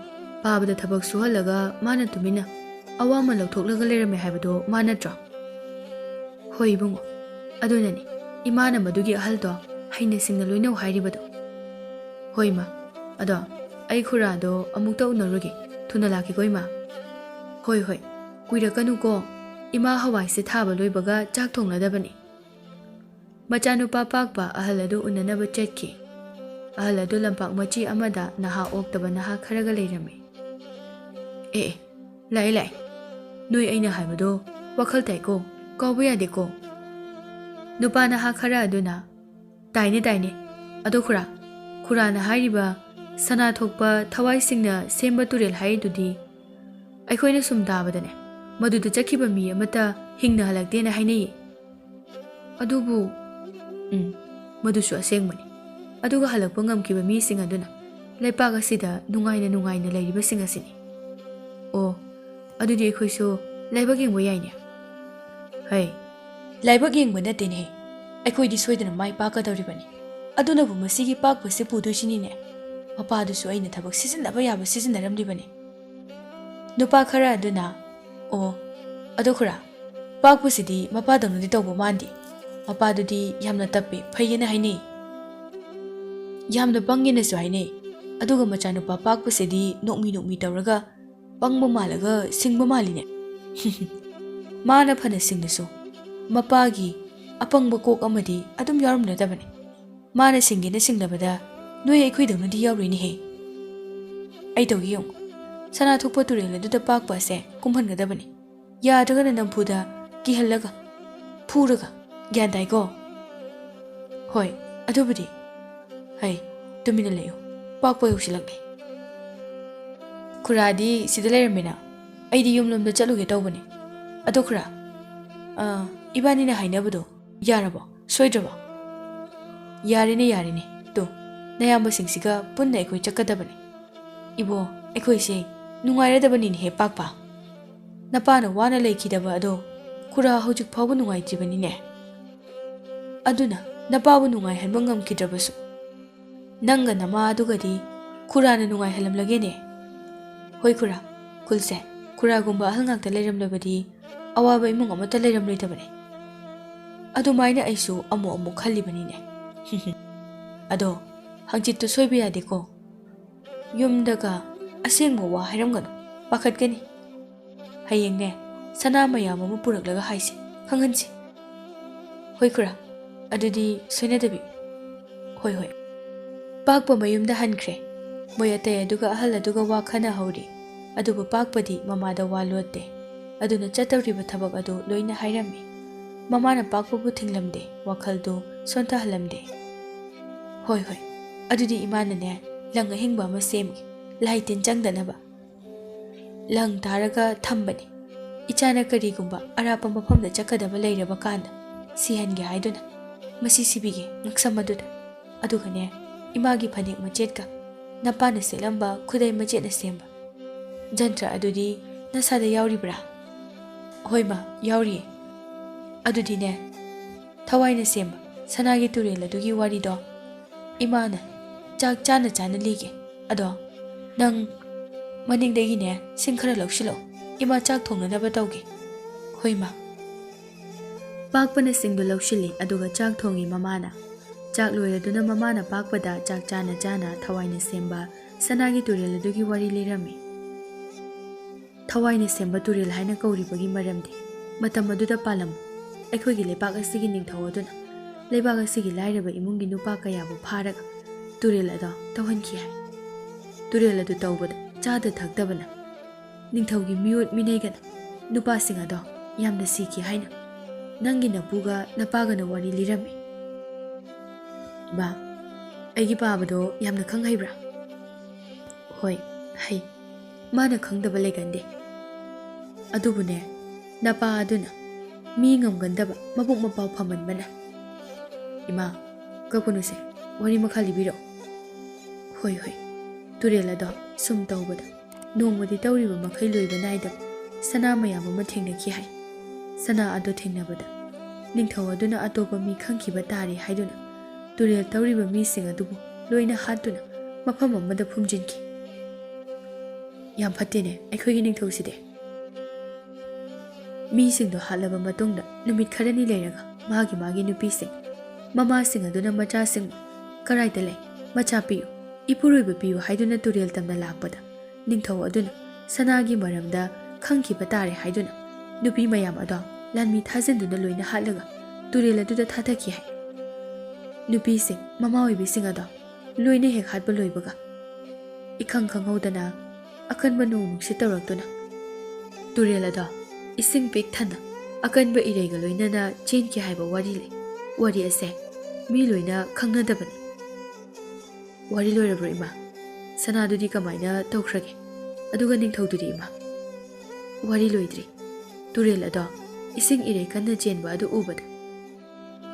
ꯄꯥꯕꯗ ꯊꯕꯛ ꯁꯨꯍꯜꯂꯒ ꯃꯥꯅ ꯇꯨꯃꯤꯟꯅ ꯑꯋꯥꯃꯟ ꯂꯧꯊꯣꯛꯂꯒ ꯂꯩꯔꯝꯃꯦ ꯍꯥꯏꯕꯗꯣ ꯃꯥ ꯅꯠꯇ꯭ꯔꯣ? ꯍꯣꯏ ꯏꯕꯨꯡꯉꯣ, ꯑꯗꯨꯅꯅꯤ ꯏꯃꯥꯅ ꯃꯗꯨꯒꯤ ꯑꯍꯜꯗꯣ ꯍꯩꯅ ꯁꯤꯡꯅ ꯂꯣꯏꯅꯧ ꯍꯥꯏꯔꯤꯕꯗꯣ꯫ ꯍꯣꯏ ꯏꯃꯥ, ꯑꯗꯣ ꯑꯩ ꯈꯨꯔꯥꯗꯣ ꯑꯃꯨꯛꯇ ꯎꯅꯔꯨꯒꯦ꯫ ꯊꯨꯅ ꯂꯥꯛꯀꯦꯀꯣ ꯏꯃꯥ꯫ ꯍꯣꯏ ꯍꯣꯏ, ꯀꯨꯏꯔꯛꯀꯅꯨꯀꯣ꯫ ꯏꯃꯥ ꯍꯋꯥꯏꯁꯦ ꯊꯥꯕ ꯂꯣꯏꯕꯒ ꯆꯥꯛ ꯊꯣꯡꯂꯗꯕꯅꯤ꯫ ꯃꯆꯥꯅꯨꯄꯥ ꯄꯥꯛꯄ ꯑꯍꯜ ꯑꯗꯨ ꯎꯅꯅꯕ ꯆꯠꯈꯤ꯫ ꯑꯍꯜ ꯑꯗꯨ ꯂꯝꯄꯥꯛ ꯃꯆꯤ ꯑꯃꯗ ꯅꯍꯥ ꯑꯣꯛꯇꯕ ꯅꯍꯥ ꯈꯔꯒ ꯂꯩꯔꯝꯃꯤ꯫ ꯑꯦ ꯑꯦ, ꯂꯥꯛꯑꯦ ꯂꯥꯛꯑꯦ꯫ ꯅꯣꯏ ꯑꯩꯅ ꯍꯥꯏꯕꯗꯣ ꯋꯥꯈꯜ ꯇꯥꯏꯀꯣ, ꯀꯥꯎꯕ ꯌꯥꯗꯦꯀꯣ꯫ ꯅꯨꯄꯥ ꯅꯍꯥ ꯈꯔ ꯑꯗꯨꯅ, "ꯇꯥꯏꯅꯦ ꯇꯥꯏꯅꯦ꯫ ꯑꯗꯣ ꯈꯨꯔꯥ, ꯈꯨꯔꯥꯅ ꯍꯥꯏꯔꯤꯕ ꯁꯅꯥ ꯊꯣꯛꯄ ꯊꯋꯥꯏꯁꯤꯡꯅ ꯁꯦꯝꯕ ꯇꯨꯔꯦꯜ ꯍꯥꯏꯔꯤꯗꯨꯗꯤ, ꯑꯩꯈꯣꯏꯅ ꯁꯨꯝ ꯇꯥꯕꯗꯅꯦ, ꯃꯗꯨꯗ ꯆꯠꯈꯤꯕ ꯃꯤ ꯑꯃꯠꯇ ꯍꯤꯡꯅ ꯍꯜꯂꯛꯇꯦꯅ ꯍꯥꯏꯅꯩꯌꯦ꯫ ꯑꯗꯨꯕꯨ, ꯎꯝ, ꯃꯗꯨꯁꯨ ꯑꯁꯦꯡꯕꯅꯤ꯫ ꯑꯗꯨꯒ ꯍꯜꯂꯛꯄ ꯉꯝꯈꯤꯕ ꯃꯤꯁꯤꯡ ꯑꯗꯨꯅ ꯂꯩꯄꯥꯛ ꯑꯁꯤꯗ ꯅꯨꯡꯉꯥꯏꯅ ꯅꯨꯡꯉꯥꯏꯅ ꯂꯩꯔꯤꯕꯁꯤꯡ ꯑꯁꯤꯅꯤ꯫ ꯑꯣ, ꯑꯗꯨꯗꯤ ꯑꯩꯈꯣꯏꯁꯨ ꯂꯥꯏꯕꯛ ꯌꯦꯡꯕ ꯌꯥꯏꯅꯦ?" "ꯍꯩ, ꯂꯥꯏꯕꯛ ꯌꯦꯡꯕ ꯅꯠꯇꯦꯅꯦꯍꯦ, ꯑꯩꯈꯣꯏꯗꯤ ꯁꯣꯏꯗꯅ ꯃꯥꯏ ꯄꯥꯛꯀꯗꯧꯔꯤꯕꯅꯤ꯫ ꯑꯗꯨꯅꯕꯨ ꯃꯁꯤꯒꯤ ꯄꯥꯛꯄꯁꯦ ꯄꯨꯗꯣꯏꯁꯤꯅꯤꯅꯦ꯫ ꯃꯄꯥꯗꯨꯁꯨ ꯑꯩꯅ ꯊꯕꯛ ꯁꯤꯖꯤꯟꯅꯕ ꯌꯥꯕ ꯁꯤꯖꯤꯟꯅꯔꯝꯂꯤꯕꯅꯤ꯫" ꯅꯨꯄꯥ ꯈꯔ ꯑꯗꯨꯅ, "ꯑꯣ, ꯑꯗꯣ ꯈꯨꯔꯥ, ꯄꯥꯛꯄꯁꯤꯗꯤ ꯃꯄꯥꯗꯧꯅꯗꯤ ꯇꯧꯕ ꯃꯥꯟꯗꯦ꯫ ꯃꯄꯥꯗꯨꯗꯤ ꯌꯥꯝꯅ ꯇꯞꯄꯦ, ꯐꯩꯌꯦꯅ ꯍꯥꯏꯅꯩ꯫ ꯌꯥꯝꯅ ꯄꯪꯉꯦꯅꯁꯨ ꯍꯥꯏꯅꯩ꯫ ꯑꯗꯨꯒ ꯃꯆꯥꯅꯨꯄꯥ ꯄꯥꯛꯄꯁꯤꯗꯤ ꯅꯣꯛꯃꯤ ꯅꯣꯛꯃꯤ ꯇꯧꯔꯒ ꯄꯪꯕ ꯃꯥꯜꯂꯒ ꯁꯤꯡꯕ ꯃꯥꯜꯂꯤꯅꯦ꯫" ꯃꯥꯅ ꯐꯅ ꯁꯤꯡꯂꯁꯨ ꯃꯄꯥꯒꯤ ꯑꯄꯪꯕ ꯀꯣꯛ ꯑꯃꯗꯤ ꯑꯗꯨꯝ ꯌꯥꯎꯔꯝꯂꯗꯕꯅꯤ꯫ ꯃꯥꯅ ꯁꯤꯡꯒꯦꯅ ꯁꯤꯡꯂꯕꯗ ꯅꯣꯏ ꯑꯩꯈꯣꯏꯗꯧꯅꯗꯤ ꯌꯥꯎꯔꯣꯏꯅꯦꯍꯦ꯫ ꯑꯩ ꯇꯧꯒꯦ ꯌꯦꯡꯉꯨ꯫ ꯁꯅꯥ ꯊꯣꯛꯄ ꯇꯨꯔꯦꯜ ꯑꯗꯨꯗ ꯄꯥꯛꯄ ꯑꯁꯦ ꯀꯨꯝꯍꯟꯒꯗꯕꯅꯤ꯫ ꯌꯥꯗ꯭ꯔꯒꯅ ꯅꯝꯐꯨꯗ ꯀꯤꯍꯜꯂꯒ, ꯐꯨꯔꯒ, ꯒ꯭ꯌꯥꯟ ꯇꯥꯏꯀꯣ? ꯍꯣꯏ, ꯑꯗꯨꯕꯨꯗꯤ꯫ ꯍꯩ, ꯇꯨꯃꯤꯟꯅ ꯂꯩꯌꯨ꯫ ꯄꯥꯛꯄ ꯌꯧꯁꯤꯜꯂꯛꯂꯦ꯫ ꯈꯨꯔꯥꯗꯤ ꯁꯤꯗ ꯂꯩꯔꯝꯃꯤꯅ? ꯑꯩꯗꯤ ꯌꯨꯝꯂꯣꯝꯗ ꯆꯠꯂꯨꯒꯦ ꯇꯧꯕꯅꯦ꯫ ꯑꯗꯣ ꯈꯨꯔꯥ, ꯑꯥ, ꯏꯕꯥꯅꯤꯅ ꯍꯥꯏꯅꯕꯗꯣ ꯌꯥꯔꯕꯣ? ꯁꯣꯏꯗ꯭ꯔꯕꯣ? ꯌꯥꯔꯦꯅꯦ, ꯌꯥꯔꯦꯅꯦ꯫ ꯇꯨ, ꯅꯌꯥꯝꯕꯁꯤꯡꯁꯤꯒ ꯄꯨꯟꯅ ꯑꯩꯈꯣꯏ ꯆꯠꯀꯗꯕꯅꯦ꯫ ꯏꯕꯣ, ꯑꯩꯈꯣꯏꯁꯦ ꯅꯨꯡꯉꯥꯏꯔꯗꯕꯅꯤꯅꯦꯍꯦ, ꯄꯥꯛꯄ꯫ ꯅꯄꯥꯅ ꯋꯥꯅ ꯂꯩꯈꯤꯗꯕ ꯑꯗꯣ ꯈꯨꯔꯥ ꯍꯧꯖꯤꯛ ꯐꯥꯎꯕ ꯅꯨꯡꯉꯥꯏꯇ꯭ꯔꯤꯕꯅꯤꯅꯦ꯫ ꯑꯗꯨꯅ ꯅꯄꯥꯕꯨ ꯅꯨꯡꯉꯥꯏꯍꯟꯕ ꯉꯝꯈꯤꯗ꯭ꯔꯕꯁꯨ, ꯅꯪꯒ ꯅꯃꯥ ꯑꯗꯨꯒꯗꯤ ꯈꯨꯔꯥꯅ ꯅꯨꯡꯉꯥꯏꯍꯜꯂꯝꯂꯒꯦꯅꯦ꯫ ꯍꯣꯏ ꯈꯨꯔꯥ, ꯈꯨꯜꯁꯦ ꯈꯨꯔꯥꯒꯨꯝꯕ ꯑꯍꯜ ꯉꯥꯛꯇ ꯂꯩꯔꯝꯂꯕꯗꯤ ꯑꯋꯥꯕ ꯏꯃꯨꯡ ꯑꯃꯠꯇ ꯂꯩꯔꯝꯂꯣꯏꯗꯕꯅꯦ꯫ ꯑꯗꯨꯃꯥꯏꯅ ꯑꯩꯁꯨ ꯑꯃꯨꯛ ꯑꯃꯨꯛ ꯈꯜꯂꯤꯕꯅꯤꯅꯦ꯫ ꯑꯗꯣ ꯍꯪꯆꯤꯠꯇꯨ ꯁꯣꯏꯕ ꯌꯥꯗꯦꯀꯣ꯫ ꯌꯨꯝꯗꯒ ꯑꯁꯦꯡꯕ ꯋꯥ ꯍꯥꯏꯔꯝꯒꯅꯨ, ꯄꯥꯈꯠꯀꯅꯤ꯫ ꯍꯌꯦꯡꯅꯦ, ꯁꯅꯥ ꯃꯌꯥꯝ ꯑꯃ ꯄꯨꯔꯛꯂꯒ ꯍꯥꯏꯁꯤ, ꯈꯪꯍꯟꯁꯤ꯫ ꯍꯣꯏ ꯈꯨꯔꯥ, ꯑꯗꯨꯗꯤ ꯁꯣꯏꯅꯗꯕꯤ꯫ ꯍꯣꯏ ꯍꯣꯏ꯫ ꯄꯥꯛꯄ ꯃꯌꯨꯝꯗ ꯍꯟꯈ꯭ꯔꯦ꯫ ꯃꯣꯏ ꯑꯇꯩ ꯑꯗꯨꯒ ꯑꯍꯜ ꯑꯗꯨꯒ ꯋꯥ ꯈꯟꯅꯍꯧꯔꯤ꯫ ꯑꯗꯨꯕꯨ ꯄꯥꯛꯄꯗꯤ ꯃꯃꯥꯗ ꯋꯥ ꯂꯣꯠꯇꯦ꯫ ꯑꯗꯨꯅ ꯆꯠꯇꯧꯔꯤꯕ ꯊꯕꯛ ꯑꯗꯨ ꯂꯣꯏꯅ ꯍꯥꯏꯔꯝꯃꯤ꯫ ꯃꯃꯥꯅ ꯄꯥꯛꯄꯕꯨ ꯊꯤꯡꯂꯝꯗꯦ, ꯋꯥꯈꯜꯗꯨ ꯁꯣꯟꯊꯍꯜꯂꯝꯗꯦ꯫ ꯍꯣꯏ ꯍꯣꯏ, ꯑꯗꯨꯗꯤ ꯏꯃꯥꯅꯅꯦ, ꯂꯪ ꯑꯍꯤꯡꯕ ꯑꯃ ꯁꯦꯝꯒꯦ, ꯂꯥꯏ ꯇꯤꯟ ꯆꯪꯗꯅꯕ꯫ ꯂꯪ ꯇꯥꯔꯒ ꯊꯝꯕꯅꯤ꯫ ꯏꯆꯥꯅ ꯀꯔꯤꯒꯨꯝꯕ ꯑꯔꯥꯞꯄ ꯃꯐꯝꯗ ꯆꯠꯀꯗꯕ ꯂꯩꯔꯕ ꯀꯥꯟꯗ ꯁꯤꯍꯟꯒꯦ ꯍꯥꯏꯗꯨꯅ ꯃꯁꯤ ꯁꯤꯕꯤꯒꯦ ꯉꯛꯁꯝ ꯑꯗꯨꯗ꯫ ꯑꯗꯨꯒꯅꯦ, ꯏꯃꯥꯒꯤ ꯐꯅꯦꯛ ꯃꯆꯦꯠꯀ ꯅꯄꯥꯅ ꯁꯦꯠꯂꯝꯕ ꯈꯨꯗꯩ ꯃꯆꯦꯠꯅ ꯁꯦꯝꯕ ꯖꯟꯇ꯭ꯔ ꯑꯗꯨꯗꯤ ꯅꯁꯥꯗ ꯌꯥꯎꯔꯤꯕ꯭ꯔꯥ? ꯍꯣꯏ ꯃꯥ, ꯌꯥꯎꯔꯤꯌꯦ꯫ ꯑꯗꯨꯗꯤꯅꯦ, ꯊꯋꯥꯏꯅ ꯁꯦꯝꯕ ꯁꯅꯥꯒꯤ ꯇꯨꯔꯦꯜ ꯑꯗꯨꯒꯤ ꯋꯥꯔꯤꯗꯣ ꯏꯃꯥꯅ ꯆꯥꯛ ꯆꯥꯅ ꯆꯥꯅ ꯂꯤꯒꯦ꯫ ꯑꯗꯣ ꯅꯪ ꯃꯅꯤꯡꯗꯒꯤꯅꯦ ꯁꯤꯡ ꯈꯔ ꯂꯧꯁꯤꯜꯂꯛꯑꯣ, ꯏꯃꯥ ꯆꯥꯛ ꯊꯣꯡꯅꯅꯕ ꯇꯧꯒꯦ꯫ ꯍꯣꯏ ꯃꯥ꯫ ꯄꯥꯛꯄꯅ ꯁꯤꯡꯗꯨ ꯂꯧꯁꯤꯜꯂꯤ, ꯑꯗꯨꯒ ꯆꯥꯛ ꯊꯣꯡꯉꯤ ꯃꯃꯥꯅ꯫ ꯆꯥꯛ ꯂꯣꯏꯔꯗꯨꯅ ꯃꯃꯥꯅ ꯄꯥꯛꯄꯗ ꯆꯥꯛ ꯆꯥꯅ ꯆꯥꯅ ꯊꯋꯥꯏꯅ ꯁꯦꯝꯕ ꯁꯅꯥꯒꯤ ꯇꯨꯔꯦꯜ ꯑꯗꯨꯒꯤ ꯋꯥꯔꯤ ꯂꯤꯔꯝꯃꯤ꯫ ꯊꯋꯥꯏꯅ ꯁꯦꯝꯕ ꯇꯨꯔꯦꯜ ꯍꯥꯏꯅ ꯀꯧꯔꯤꯕꯒꯤ ꯃꯔꯝꯗꯤ ꯃꯇꯝ ꯑꯗꯨꯗ ꯄꯥꯜꯂꯝꯕ ꯑꯩꯈꯣꯏꯒꯤ ꯂꯩꯕꯥꯛ ꯑꯁꯤꯒꯤ ꯅꯤꯡꯊꯧ ꯑꯗꯨꯅ ꯂꯩꯕꯥꯛ ꯑꯁꯤꯒꯤ ꯂꯥꯏꯔꯕ ꯏꯃꯨꯡꯒꯤ ꯅꯨꯄꯥ ꯀꯌꯥꯕꯨ ꯐꯥꯔꯒ ꯇꯨꯔꯦꯜ ꯑꯗꯣ ꯇꯧꯍꯟꯈꯤ ꯍꯥꯏ꯫ ꯇꯨꯔꯦꯜ ꯑꯗꯨ ꯇꯧꯕꯗ ꯆꯥꯗ ꯊꯛꯇꯕꯅ ꯅꯤꯡꯊꯧꯒꯤ ꯃꯤꯑꯣꯠ ꯃꯤꯅꯩꯒꯅ ꯅꯨꯄꯥꯁꯤꯡ ꯑꯗꯣ ꯌꯥꯝꯅ ꯁꯤꯈꯤ ꯍꯥꯏꯅ ꯅꯪꯒꯤ ꯅꯄꯨꯒ ꯅꯄꯥꯒꯅ ꯋꯥꯔꯤ ꯂꯤꯔꯝꯃꯤ꯫ ꯏꯃꯥ, ꯑꯩꯒꯤ ꯄꯥꯕꯗꯣ ꯌꯥꯝꯅ ꯈꯪ ꯍꯩꯕ꯭ꯔꯥ? ꯍꯣꯏ, ꯍꯩ꯫ ꯃꯥꯅ ꯈꯪꯗꯕ ꯂꯩꯒꯟꯗꯦ꯫ ꯑꯗꯨꯕꯨꯅꯦ, ꯅꯄꯥ ꯑꯗꯨꯅ ꯃꯤ ꯉꯝꯒꯟꯗꯕ ꯃꯕꯨꯛ ꯃꯄꯥꯎ ꯐꯃꯟꯕꯅ꯫ ꯏꯃꯥ, ꯀꯞꯀꯅꯨꯁꯦ, ꯋꯥꯔꯤ ꯃꯈꯥ ꯂꯤꯕꯤꯔꯛꯑꯣ꯫ ꯍꯣꯏ, ꯍꯣꯏ꯫ ꯇꯨꯔꯦꯜ ꯑꯗꯣ ꯁꯨꯝ ꯇꯧꯕꯗ ꯅꯣꯡꯃꯗꯤ ꯇꯧꯔꯤꯕ ꯃꯈꯩ ꯂꯣꯏꯕ ꯅꯥꯏꯗꯕ ꯁꯅꯥ ꯃꯌꯥꯝ ꯑꯃ ꯊꯦꯡꯅꯈꯤ ꯍꯥꯏ꯫ ꯁꯅꯥ ꯑꯗꯨ ꯊꯦꯡꯅꯕꯗ ꯅꯤꯡꯊꯧ ꯑꯗꯨꯅ ꯑꯇꯣꯞꯄ ꯃꯤ ꯈꯪꯈꯤꯕ ꯇꯥꯔꯦ ꯍꯥꯏꯗꯨꯅ ꯇꯨꯔꯦꯜ ꯇꯧꯔꯤꯕ ꯃꯤꯁꯤꯡ ꯑꯗꯨꯕꯨ ꯂꯣꯏꯅ ꯍꯥꯠꯇꯨꯅ ꯃꯐꯝ ꯑꯃꯗ ꯐꯨꯝꯖꯤꯟꯈꯤ꯫ ꯌꯥꯝ ꯐꯠꯇꯦꯅꯦ ꯑꯩꯈꯣꯏꯒꯤ ꯅꯤꯡꯊꯧꯁꯤꯗꯤ꯫ ꯃꯤꯁꯤꯡꯗꯣ ꯍꯥꯠꯂꯕ ꯃꯇꯨꯡꯗ ꯅꯨꯃꯤꯠ ꯈꯔꯅꯤ ꯂꯩꯔꯒ ꯃꯥꯒꯤ ꯃꯥꯒꯤ ꯅꯨꯄꯤꯁꯤꯡ, ꯃꯃꯥꯁꯤꯡ ꯑꯗꯨꯅ ꯃꯆꯥꯁꯤꯡꯕꯨ "ꯀꯔꯥꯏꯗ ꯂꯩ? ꯃꯆꯥ ꯄꯤꯌꯨ, ꯏꯄꯨꯔꯣꯏꯕ ꯄꯤꯌꯨ" ꯍꯥꯏꯗꯨꯅ ꯇꯨꯔꯦꯜ ꯇꯝꯅ ꯂꯥꯛꯄꯗ ꯅꯤꯡꯊꯧ ꯑꯗꯨꯅ ꯁꯅꯥꯒꯤ ꯃꯔꯝꯗ ꯈꯪꯈꯤꯕ ꯇꯥꯔꯦ ꯍꯥꯏꯗꯨꯅ ꯅꯨꯄꯤ ꯃꯌꯥꯝ ꯑꯗꯣ ꯂꯥꯟꯃꯤ ꯊꯥꯖꯤꯟꯗꯨꯅ ꯂꯣꯏꯅ ꯍꯥꯠꯂꯒ ꯇꯨꯔꯦꯜ ꯑꯗꯨꯗ ꯊꯥꯗꯈꯤ ꯍꯥꯏ꯫ ꯅꯨꯄꯤꯁꯤꯡ, ꯃꯃꯥ ꯑꯣꯏꯕꯤꯁꯤꯡ ꯑꯗꯣ ꯂꯣꯏꯅ ꯍꯦꯛ ꯍꯥꯠꯄ ꯂꯣꯏꯕꯒ ꯏꯈꯪ ꯈꯪꯍꯧꯗꯅ ꯑꯀꯟꯕ ꯅꯣꯡ ꯅꯨꯡꯁꯤꯠ ꯇꯧꯔꯛꯇꯨꯅ ꯇꯨꯔꯦꯜ ꯑꯗꯣ ꯏꯁꯤꯡ ꯄꯤꯛ ꯊꯟꯅ ꯑꯀꯟꯕ ꯏꯔꯩꯒ ꯂꯣꯏꯅꯅ ꯆꯦꯟꯈꯤ ꯍꯥꯏꯕ ꯋꯥꯔꯤ ꯂꯩ꯫ ꯋꯥꯔꯤ ꯑꯁꯦ ꯃꯤ ꯂꯣꯏꯅ ꯈꯪꯅꯗꯕꯅꯤ꯫ ꯋꯥꯔꯤ ꯂꯣꯏꯔꯕ꯭ꯔꯣ ꯏꯃꯥ? ꯁꯅꯥꯗꯨꯗꯤ ꯀꯃꯥꯏꯅ ꯇꯧꯈ꯭ꯔꯒꯦ? ꯑꯗꯨꯒ ꯅꯤꯡꯊꯧꯗꯨꯗꯤ ꯏꯃꯥ? ꯋꯥꯔꯤ ꯂꯣꯏꯗ꯭ꯔꯤ꯫ ꯇꯨꯔꯦꯜ ꯑꯗꯣ ꯏꯁꯤꯡ ꯏꯔꯩ ꯀꯟꯅ ꯆꯦꯟꯕ ꯑꯗꯨ ꯎꯕꯗ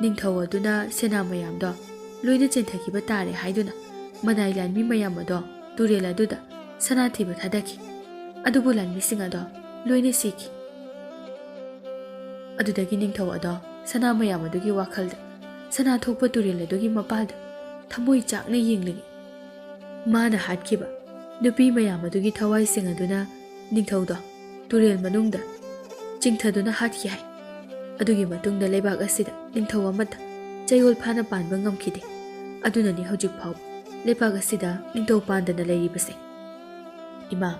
ꯅꯤꯡꯊꯧ ꯑꯗꯨꯅ ꯁꯦꯅꯥ ꯃꯌꯥꯝꯗꯣ ꯂꯣꯏꯅ ꯆꯦꯟꯊꯈꯤꯕ ꯇꯥꯔꯦ ꯍꯥꯏꯗꯨꯅ ꯃꯅꯥꯏ ꯂꯥꯟꯃꯤ ꯃꯌꯥꯝ ꯑꯗꯣ ꯇꯨꯔꯦꯜ ꯑꯗꯨꯗ ꯁꯅꯥ ꯊꯤꯕ ꯊꯥꯗꯈꯤ꯫ ꯑꯗꯨꯕꯨ ꯂꯥꯟꯃꯤꯁꯤꯡ ꯑꯗꯣ ꯂꯣꯏꯅ ꯁꯤꯈꯤ꯫ ꯑꯗꯨꯗꯒꯤ ꯅꯤꯡꯊꯧ ꯑꯗꯣ ꯁꯅꯥ ꯃꯌꯥꯝ ꯑꯗꯨꯒꯤ ꯋꯥꯈꯜꯗ ꯁꯅꯥ ꯊꯣꯛꯄ ꯇꯨꯔꯦꯜ ꯑꯗꯨꯒꯤ ꯃꯄꯥꯜꯗ ꯊꯃꯣꯏ ꯆꯥꯛꯅ ꯌꯦꯡꯂꯤꯉꯩ ꯃꯥꯅ ꯍꯥꯠꯈꯤꯕ ꯅꯨꯄꯤ ꯃꯌꯥꯝ ꯑꯗꯨꯒꯤ ꯊꯋꯥꯏꯁꯤꯡ ꯑꯗꯨꯅ ꯅꯤꯡꯊꯧꯗꯣ ꯇꯨꯔꯦꯜ ꯃꯅꯨꯡꯗ ꯆꯤꯡꯊꯗꯨꯅ ꯍꯥꯠꯈꯤ ꯍꯥꯏ꯫ ꯑꯗꯨꯒꯤ ꯃꯇꯨꯡꯗ ꯂꯩꯕꯥꯛ ꯑꯁꯤꯗ ꯅꯤꯡꯊꯧ ꯑꯃꯠꯇ ꯆꯌꯣꯜ ꯐꯥꯅ ꯄꯥꯟꯕ ꯉꯝꯈꯤꯗꯦ꯫ ꯑꯗꯨꯅꯅꯤ ꯍꯧꯖꯤꯛ ꯐꯥꯎꯕ ꯂꯩꯕꯥꯛ ꯑꯁꯤꯗ ꯅꯤꯡꯊꯧ ꯄꯥꯟꯗꯅ ꯂꯩꯔꯤꯕꯁꯦ꯫ ꯏꯃꯥ,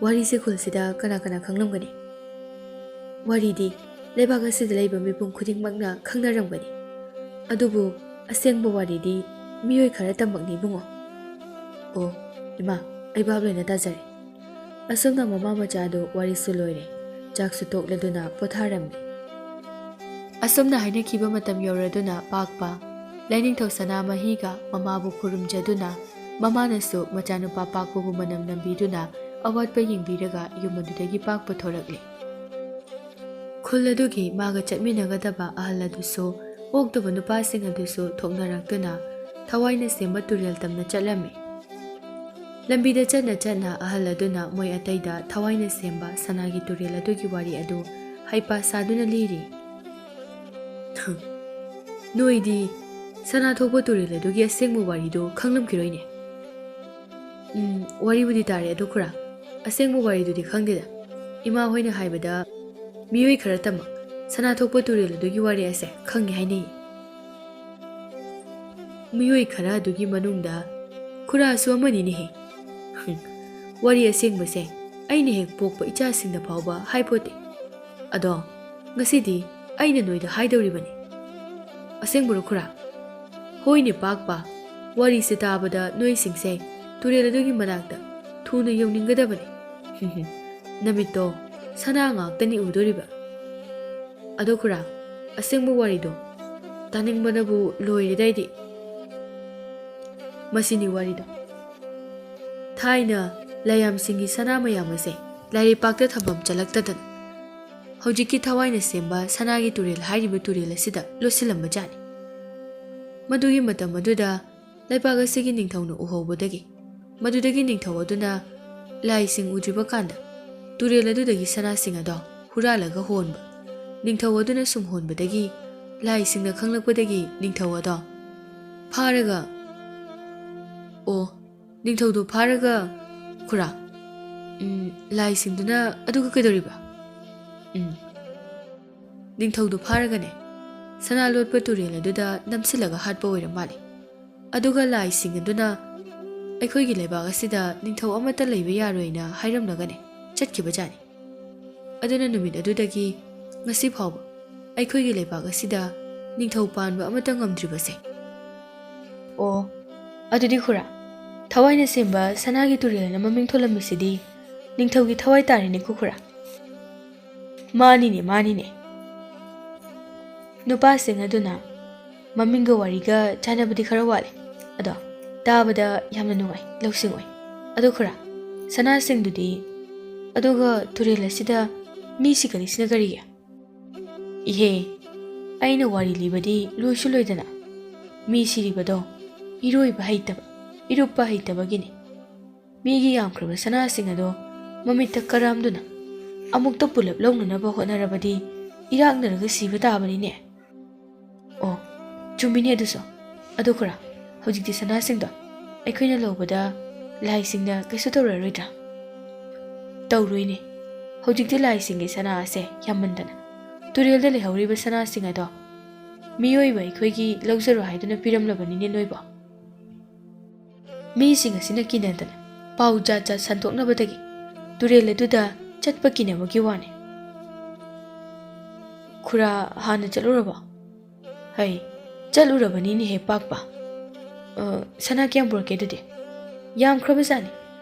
ꯋꯥꯔꯤꯁꯦ ꯈꯨꯜꯁꯤꯗ ꯀꯅꯥ ꯀꯅꯥ ꯈꯪꯂꯝꯒꯅꯤ? ꯋꯥꯔꯤꯗꯤ ꯂꯩꯕꯥꯛ ꯑꯁꯤꯗ ꯂꯩꯕ ꯃꯤꯄꯨꯝ ꯈꯨꯗꯤꯡꯃꯛꯅ ꯈꯪꯅꯔꯝꯒꯅꯤ꯫ ꯑꯗꯨꯕꯨ ꯑꯁꯦꯡꯕ ꯋꯥꯔꯤꯗꯤ ꯃꯤꯑꯣꯏ ꯈꯔ ꯇꯝꯃꯛꯅꯤ ꯏꯕꯨꯡꯉꯣ꯫ ꯑꯣ, ꯏꯃꯥ, ꯑꯩ ꯚꯥꯞ ꯂꯣꯏꯅ ꯇꯥꯖꯔꯦ꯫ ꯑꯁꯨꯝꯅ ꯃꯃꯥ ꯃꯆꯥꯗꯨ ꯋꯥꯔꯤꯁꯨ ꯂꯣꯏꯔꯦ, ꯆꯥꯛꯁꯨ ꯇꯣꯛꯂꯗꯨꯅ ꯄꯣꯊꯥꯔꯝꯃꯤ꯫ ꯑꯁꯨꯝꯅ ꯍꯥꯏꯅꯈꯤꯕ ꯃꯇꯝ ꯌꯧꯔꯗꯨꯅ ꯄꯥꯛꯄ ꯂꯥꯏꯅꯤꯡꯊꯧ ꯁꯅꯥꯃꯍꯤꯒ ꯃꯃꯥꯕꯨ ꯈꯨꯔꯨꯝꯖꯗꯨꯅ ꯃꯃꯥꯅꯁꯨ ꯃꯆꯥꯅꯨꯄꯥ ꯄꯥꯛꯄꯕꯨ ꯃꯅꯝ ꯅꯝꯕꯤꯗꯨꯅ ꯑꯋꯥꯠꯄ ꯌꯦꯡꯕꯤꯔꯒ ꯌꯨꯝ ꯑꯗꯨꯗꯒꯤ ꯄꯥꯛꯄ ꯊꯣꯔꯛꯂꯦ꯫ ꯈꯨꯜ ꯑꯗꯨꯒꯤ ꯃꯥꯒ ꯆꯠꯃꯤꯟꯅꯒꯗꯕ ꯑꯍꯜ ꯑꯗꯨꯁꯨ ꯑꯣꯛꯇꯕ ꯅꯨꯄꯥꯁꯤꯡ ꯑꯗꯨꯁꯨ ꯊꯣꯛꯅꯔꯛꯇꯨꯅ ꯊꯋꯥꯏꯅ ꯁꯦꯝꯕ ꯇꯨꯔꯦꯜ ꯇꯝꯅ ꯆꯠꯂꯝꯃꯤ꯫ ꯂꯝꯕꯤꯗ ꯆꯠꯅ ꯆꯠꯅ ꯑꯍꯜ ꯑꯗꯨꯅ ꯃꯣꯏ ꯑꯇꯩꯗ ꯊꯋꯥꯏꯅ ꯁꯦꯝꯕ ꯁꯅꯥꯒꯤ ꯇꯨꯔꯦꯜ ꯑꯗꯨꯒꯤ ꯋꯥꯔꯤ ꯑꯗꯨ ꯍꯩꯄꯥ ꯁꯥꯗꯨꯅ ꯂꯤꯔꯤ꯫ ꯅꯣꯏꯗꯤ ꯁꯅꯥ ꯊꯣꯛꯄ ꯇꯨꯔꯦꯜ ꯑꯗꯨꯒꯤ ꯑꯁꯦꯡꯕ ꯋꯥꯔꯤꯗꯣ ꯈꯪꯂꯝꯈꯤꯔꯣꯏꯅꯦ꯫ ꯎꯝ, ꯋꯥꯔꯤꯕꯨꯗꯤ ꯇꯥꯔꯦ, ꯑꯗꯣ ꯈꯨꯔꯥ, ꯑꯁꯦꯡꯕ ꯋꯥꯔꯤꯗꯨꯗꯤ ꯈꯪꯗꯦꯗ꯫ ꯏꯃꯥ ꯍꯣꯏꯅ ꯍꯥꯏꯕꯗ ꯃꯤꯑꯣꯏ ꯈꯔꯇꯃꯛ ꯁꯅꯥ ꯊꯣꯛꯄ ꯇꯨꯔꯦꯜ ꯑꯗꯨꯒꯤ ꯋꯥꯔꯤ ꯑꯁꯦ ꯈꯪꯉꯤ ꯍꯥꯏꯅꯩ꯫ ꯃꯤꯑꯣꯏ ꯈꯔ ꯑꯗꯨꯒꯤ ꯃꯅꯨꯡꯗ ꯈꯨꯔꯥꯁꯨ ꯑꯃꯅꯤꯅꯦꯍꯦ꯫ ꯍꯨꯝ, ꯋꯥꯔꯤ ꯑꯁꯦꯡꯕꯁꯦ ꯑꯩꯅ ꯍꯦꯛ ꯄꯣꯛꯄ ꯏꯆꯥꯁꯤꯡꯗ ꯐꯥꯎꯕ ꯍꯥꯏꯄꯣꯠꯇꯦ꯫ ꯑꯗꯣ ꯉꯁꯤꯗꯤ ꯑꯩꯅ ꯅꯣꯏꯗ ꯍꯥꯏꯗꯧꯔꯤꯕꯅꯤ꯫ ꯑꯁꯦꯡꯕꯔꯣ ꯈꯨꯔꯥ? ꯍꯣꯏꯅꯦ ꯄꯥꯛꯄ, ꯋꯥꯔꯤꯁꯦ ꯇꯥꯕꯗ ꯅꯣꯏꯁꯤꯡꯁꯦ ꯇꯨꯔꯦꯜ ꯑꯗꯨꯒꯤ ꯃꯅꯥꯛꯇ ꯊꯨꯅ ꯌꯧꯅꯤꯡꯒꯗꯕꯅꯤ꯫ ꯍꯨꯝ ꯍꯨꯝ, ꯅꯃꯤꯠꯇꯣ ꯁꯅꯥ ꯉꯥꯛꯇꯅꯤ ꯎꯗꯣꯔꯤꯕ꯫ ꯑꯗꯣ ꯈꯨꯔꯥ, ꯑꯁꯦꯡꯕ ꯋꯥꯔꯤꯗꯣ ꯇꯥꯅꯤꯡꯕꯅꯕꯨ ꯂꯣꯏꯔꯦꯗꯥꯏꯗꯤ꯫ ꯃꯁꯤꯅꯤ ꯋꯥꯔꯤꯗꯣ꯫ ꯊꯥꯏꯅ ꯂꯥꯏꯌꯥꯝꯁꯤꯡꯒꯤ ꯁꯅꯥ ꯃꯌꯥꯝ ꯑꯁꯦ ꯂꯥꯏꯔꯩꯄꯥꯛꯇ ꯊꯝꯐꯝ ꯆꯜꯂꯛꯇꯗꯅ ꯍꯧꯖꯤꯛꯀꯤ ꯊꯋꯥꯏꯅ ꯁꯦꯝꯕ ꯁꯅꯥꯒꯤ ꯇꯨꯔꯦꯜ ꯍꯥꯏꯔꯤꯕ ꯇꯨꯔꯦꯜ ꯑꯁꯤꯗ ꯂꯣꯠꯁꯤꯜꯂꯝꯕꯖꯥꯠꯅꯤ꯫ ꯃꯗꯨꯒꯤ ꯃꯇꯝ ꯑꯗꯨꯗ ꯂꯩꯕꯥꯛ ꯑꯁꯤꯒꯤ ꯅꯤꯡꯊꯧꯅ ꯎꯍꯧꯕꯗꯒꯤ, ꯃꯗꯨꯗꯒꯤ ꯅꯤꯡꯊꯧ ꯑꯗꯨꯅ ꯂꯥꯏꯁꯤꯡ ꯎꯗ꯭ꯔꯤꯕ ꯀꯥꯟꯗ ꯇꯨꯔꯦꯜ ꯑꯗꯨꯗꯒꯤ ꯁꯅꯥꯁꯤꯡ ꯑꯗꯣ ꯍꯨꯔꯥꯜꯂꯒ ꯍꯣꯟꯕ꯫ ꯅꯤꯡꯊꯧ ꯑꯗꯨꯅ ꯁꯨꯝ ꯍꯣꯟꯕꯗꯒꯤ ꯂꯥꯏꯁꯤꯡꯅ ꯈꯪꯂꯛꯄꯗꯒꯤ ꯅꯤꯡꯊꯧ ꯑꯗꯣ ꯐꯥꯔꯒ, ꯑꯣ, ꯅꯤꯡꯊꯧꯗꯣ ꯐꯥꯔꯒ, ꯈꯨꯔꯥ, ꯎꯝ, ꯂꯥꯏꯁꯤꯡꯗꯨꯅ ꯑꯗꯨꯒ ꯀꯩꯗꯧꯔꯤꯕ? ꯎꯝ, ꯅꯤꯡꯊꯧꯗꯣ ꯐꯥꯔꯒꯅꯦ, ꯁꯅꯥ ꯂꯣꯠꯄ ꯇꯨꯔꯦꯜ ꯑꯗꯨꯗ ꯅꯝꯁꯤꯜꯂꯒ ꯍꯥꯠꯄ ꯑꯣꯏꯔ ꯃꯥꯜꯂꯦ꯫ ꯑꯗꯨꯒ ꯂꯥꯏꯁꯤꯡ ꯑꯗꯨꯅ ꯑꯩꯈꯣꯏꯒꯤ ꯂꯩꯕꯥꯛ ꯑꯁꯤꯗ ꯅꯤꯡꯊꯧ ꯑꯃꯠꯇ ꯂꯩꯕ ꯌꯥꯔꯣꯏꯅ ꯍꯥꯏꯔꯝꯂꯒꯅꯦ ꯆꯠꯈꯤꯕꯖꯥꯠꯅꯤ꯫ ꯑꯗꯨꯅ ꯅꯨꯃꯤꯠ ꯑꯗꯨꯗꯒꯤ ꯉꯁꯤ ꯐꯥꯎꯕ ꯑꯩꯈꯣꯏꯒꯤ ꯂꯩꯕꯥꯛ ꯑꯁꯤꯗ ꯅꯤꯡꯊꯧ ꯄꯥꯟꯕ ꯑꯃꯠꯇ ꯉꯝꯗ꯭ꯔꯤꯕꯁꯦ꯫ ꯑꯣ, ꯑꯗꯨꯗꯤ ꯈꯨꯔꯥ, ꯊꯋꯥꯏꯅ ꯁꯦꯝꯕ ꯁꯅꯥꯒꯤ ꯇꯨꯔꯦꯜꯅ ꯃꯃꯤꯡ ꯊꯣꯜꯂꯝꯃꯤꯁꯤꯗꯤ ꯅꯤꯡꯊꯧꯒꯤ ꯊꯋꯥꯏ ꯇꯥꯔꯦꯅꯦꯀꯣ ꯈꯨꯔꯥ꯫ ꯃꯥꯅꯤꯅꯦ, ꯃꯥꯅꯤꯅꯦ꯫ ꯅꯨꯄꯥꯁꯤꯡ ꯑꯗꯨꯅ ꯃꯃꯤꯡꯒ ꯋꯥꯔꯤꯒ ꯆꯥꯟꯅꯕꯗꯤ ꯈꯔ ꯋꯥꯠꯂꯦ, ꯑꯗꯣ ꯇꯥꯕꯗ ꯌꯥꯝꯅ ꯅꯨꯡꯉꯥꯏ, ꯂꯧꯁꯤꯡ ꯑꯣꯏ꯫ ꯑꯗꯣ ꯈꯨꯔꯥ, ꯁꯅꯥꯁꯤꯡꯗꯨꯗꯤ, ꯑꯗꯨꯒ ꯇꯨꯔꯦꯜ ꯑꯁꯤꯗ ꯃꯤ ꯁꯤꯒꯠꯂꯤꯁꯤꯅ ꯀꯔꯤꯒꯤ? ꯏꯍꯦ, ꯑꯩꯅ ꯋꯥꯔꯤ ꯂꯤꯕꯗꯤ ꯂꯣꯏꯁꯨ ꯂꯣꯏꯗꯅ꯫ ꯃꯤ ꯁꯤꯔꯤꯕꯗꯣ ꯏꯔꯣꯏꯕ ꯍꯩꯇꯕ, ꯏꯔꯨꯞꯄ ꯍꯩꯇꯕꯒꯤꯅꯤ꯫ ꯃꯤꯒꯤ ꯌꯥꯝꯈ꯭ꯔꯕ ꯁꯅꯥꯁꯤꯡ ꯑꯗꯣ ꯃꯃꯤꯠꯇ ꯀꯔꯥꯝꯗꯨꯅ ꯑꯃꯨꯛꯇ ꯄꯨꯂꯞ ꯂꯧꯅꯅꯕ ꯍꯣꯠꯅꯔꯕꯗꯤ ꯏꯔꯥꯛꯅꯔꯒ ꯁꯤꯕ ꯇꯥꯕꯅꯤꯅꯦ꯫ ꯑꯣ, ꯆꯨꯝꯃꯤꯅꯦ ꯑꯗꯨꯁꯨ꯫ ꯑꯗꯨ ꯈꯨꯔꯥ, ꯍꯧꯖꯤꯛꯇꯤ ꯁꯅꯥꯁꯤꯡꯗꯣ ꯑꯩꯈꯣꯏꯅ ꯂꯧꯕꯗ ꯂꯥꯏꯁꯤꯡꯅ ꯀꯩꯁꯨ ꯇꯧꯔꯔꯣꯏꯗ꯭ꯔꯥ? ꯇꯧꯔꯣꯏꯅꯦ꯫ ꯍꯧꯖꯤꯛꯇꯤ ꯂꯥꯏꯁꯤꯡꯒꯤ ꯁꯅꯥ ꯑꯁꯦ ꯌꯥꯝꯃꯟꯗꯅ ꯇꯨꯔꯦꯜꯗ ꯂꯩꯍꯧꯔꯤꯕ ꯁꯅꯥꯁꯤꯡ ꯑꯗꯣ ꯃꯤꯑꯣꯏꯕ ꯑꯩꯈꯣꯏꯒꯤ ꯂꯧꯖꯔꯣ ꯍꯥꯏꯗꯨꯅ ꯄꯤꯔꯝꯂꯕꯅꯤꯅꯦ ꯅꯣꯏꯕꯣ꯫ ꯃꯤꯁꯤꯡ ꯑꯁꯤꯅ ꯀꯤꯅꯗꯅ ꯄꯥꯎ ꯖꯥꯠ ꯖꯥꯠ ꯁꯟꯗꯣꯛꯅꯕꯗꯒꯤ ꯇꯨꯔꯦꯜ ꯑꯗꯨꯗ ꯆꯠꯄ ꯀꯤꯅꯕꯒꯤ ꯋꯥꯅꯤ꯫ ꯈꯨꯔꯥ, ꯍꯥꯟꯅ ꯆꯠꯂꯨꯔꯕꯣ? ꯍꯩ, ꯆꯠꯂꯨꯔꯕꯅꯤꯅꯦꯍꯦ ꯄꯥꯛꯄ꯫ ꯑ, ꯁꯅꯥ ꯀꯌꯥꯝ ꯄꯨꯔꯛꯀꯦ ꯑꯗꯨꯗꯤ? ꯌꯥꯝꯈ꯭ꯔꯕꯖꯥꯠꯅꯤ꯫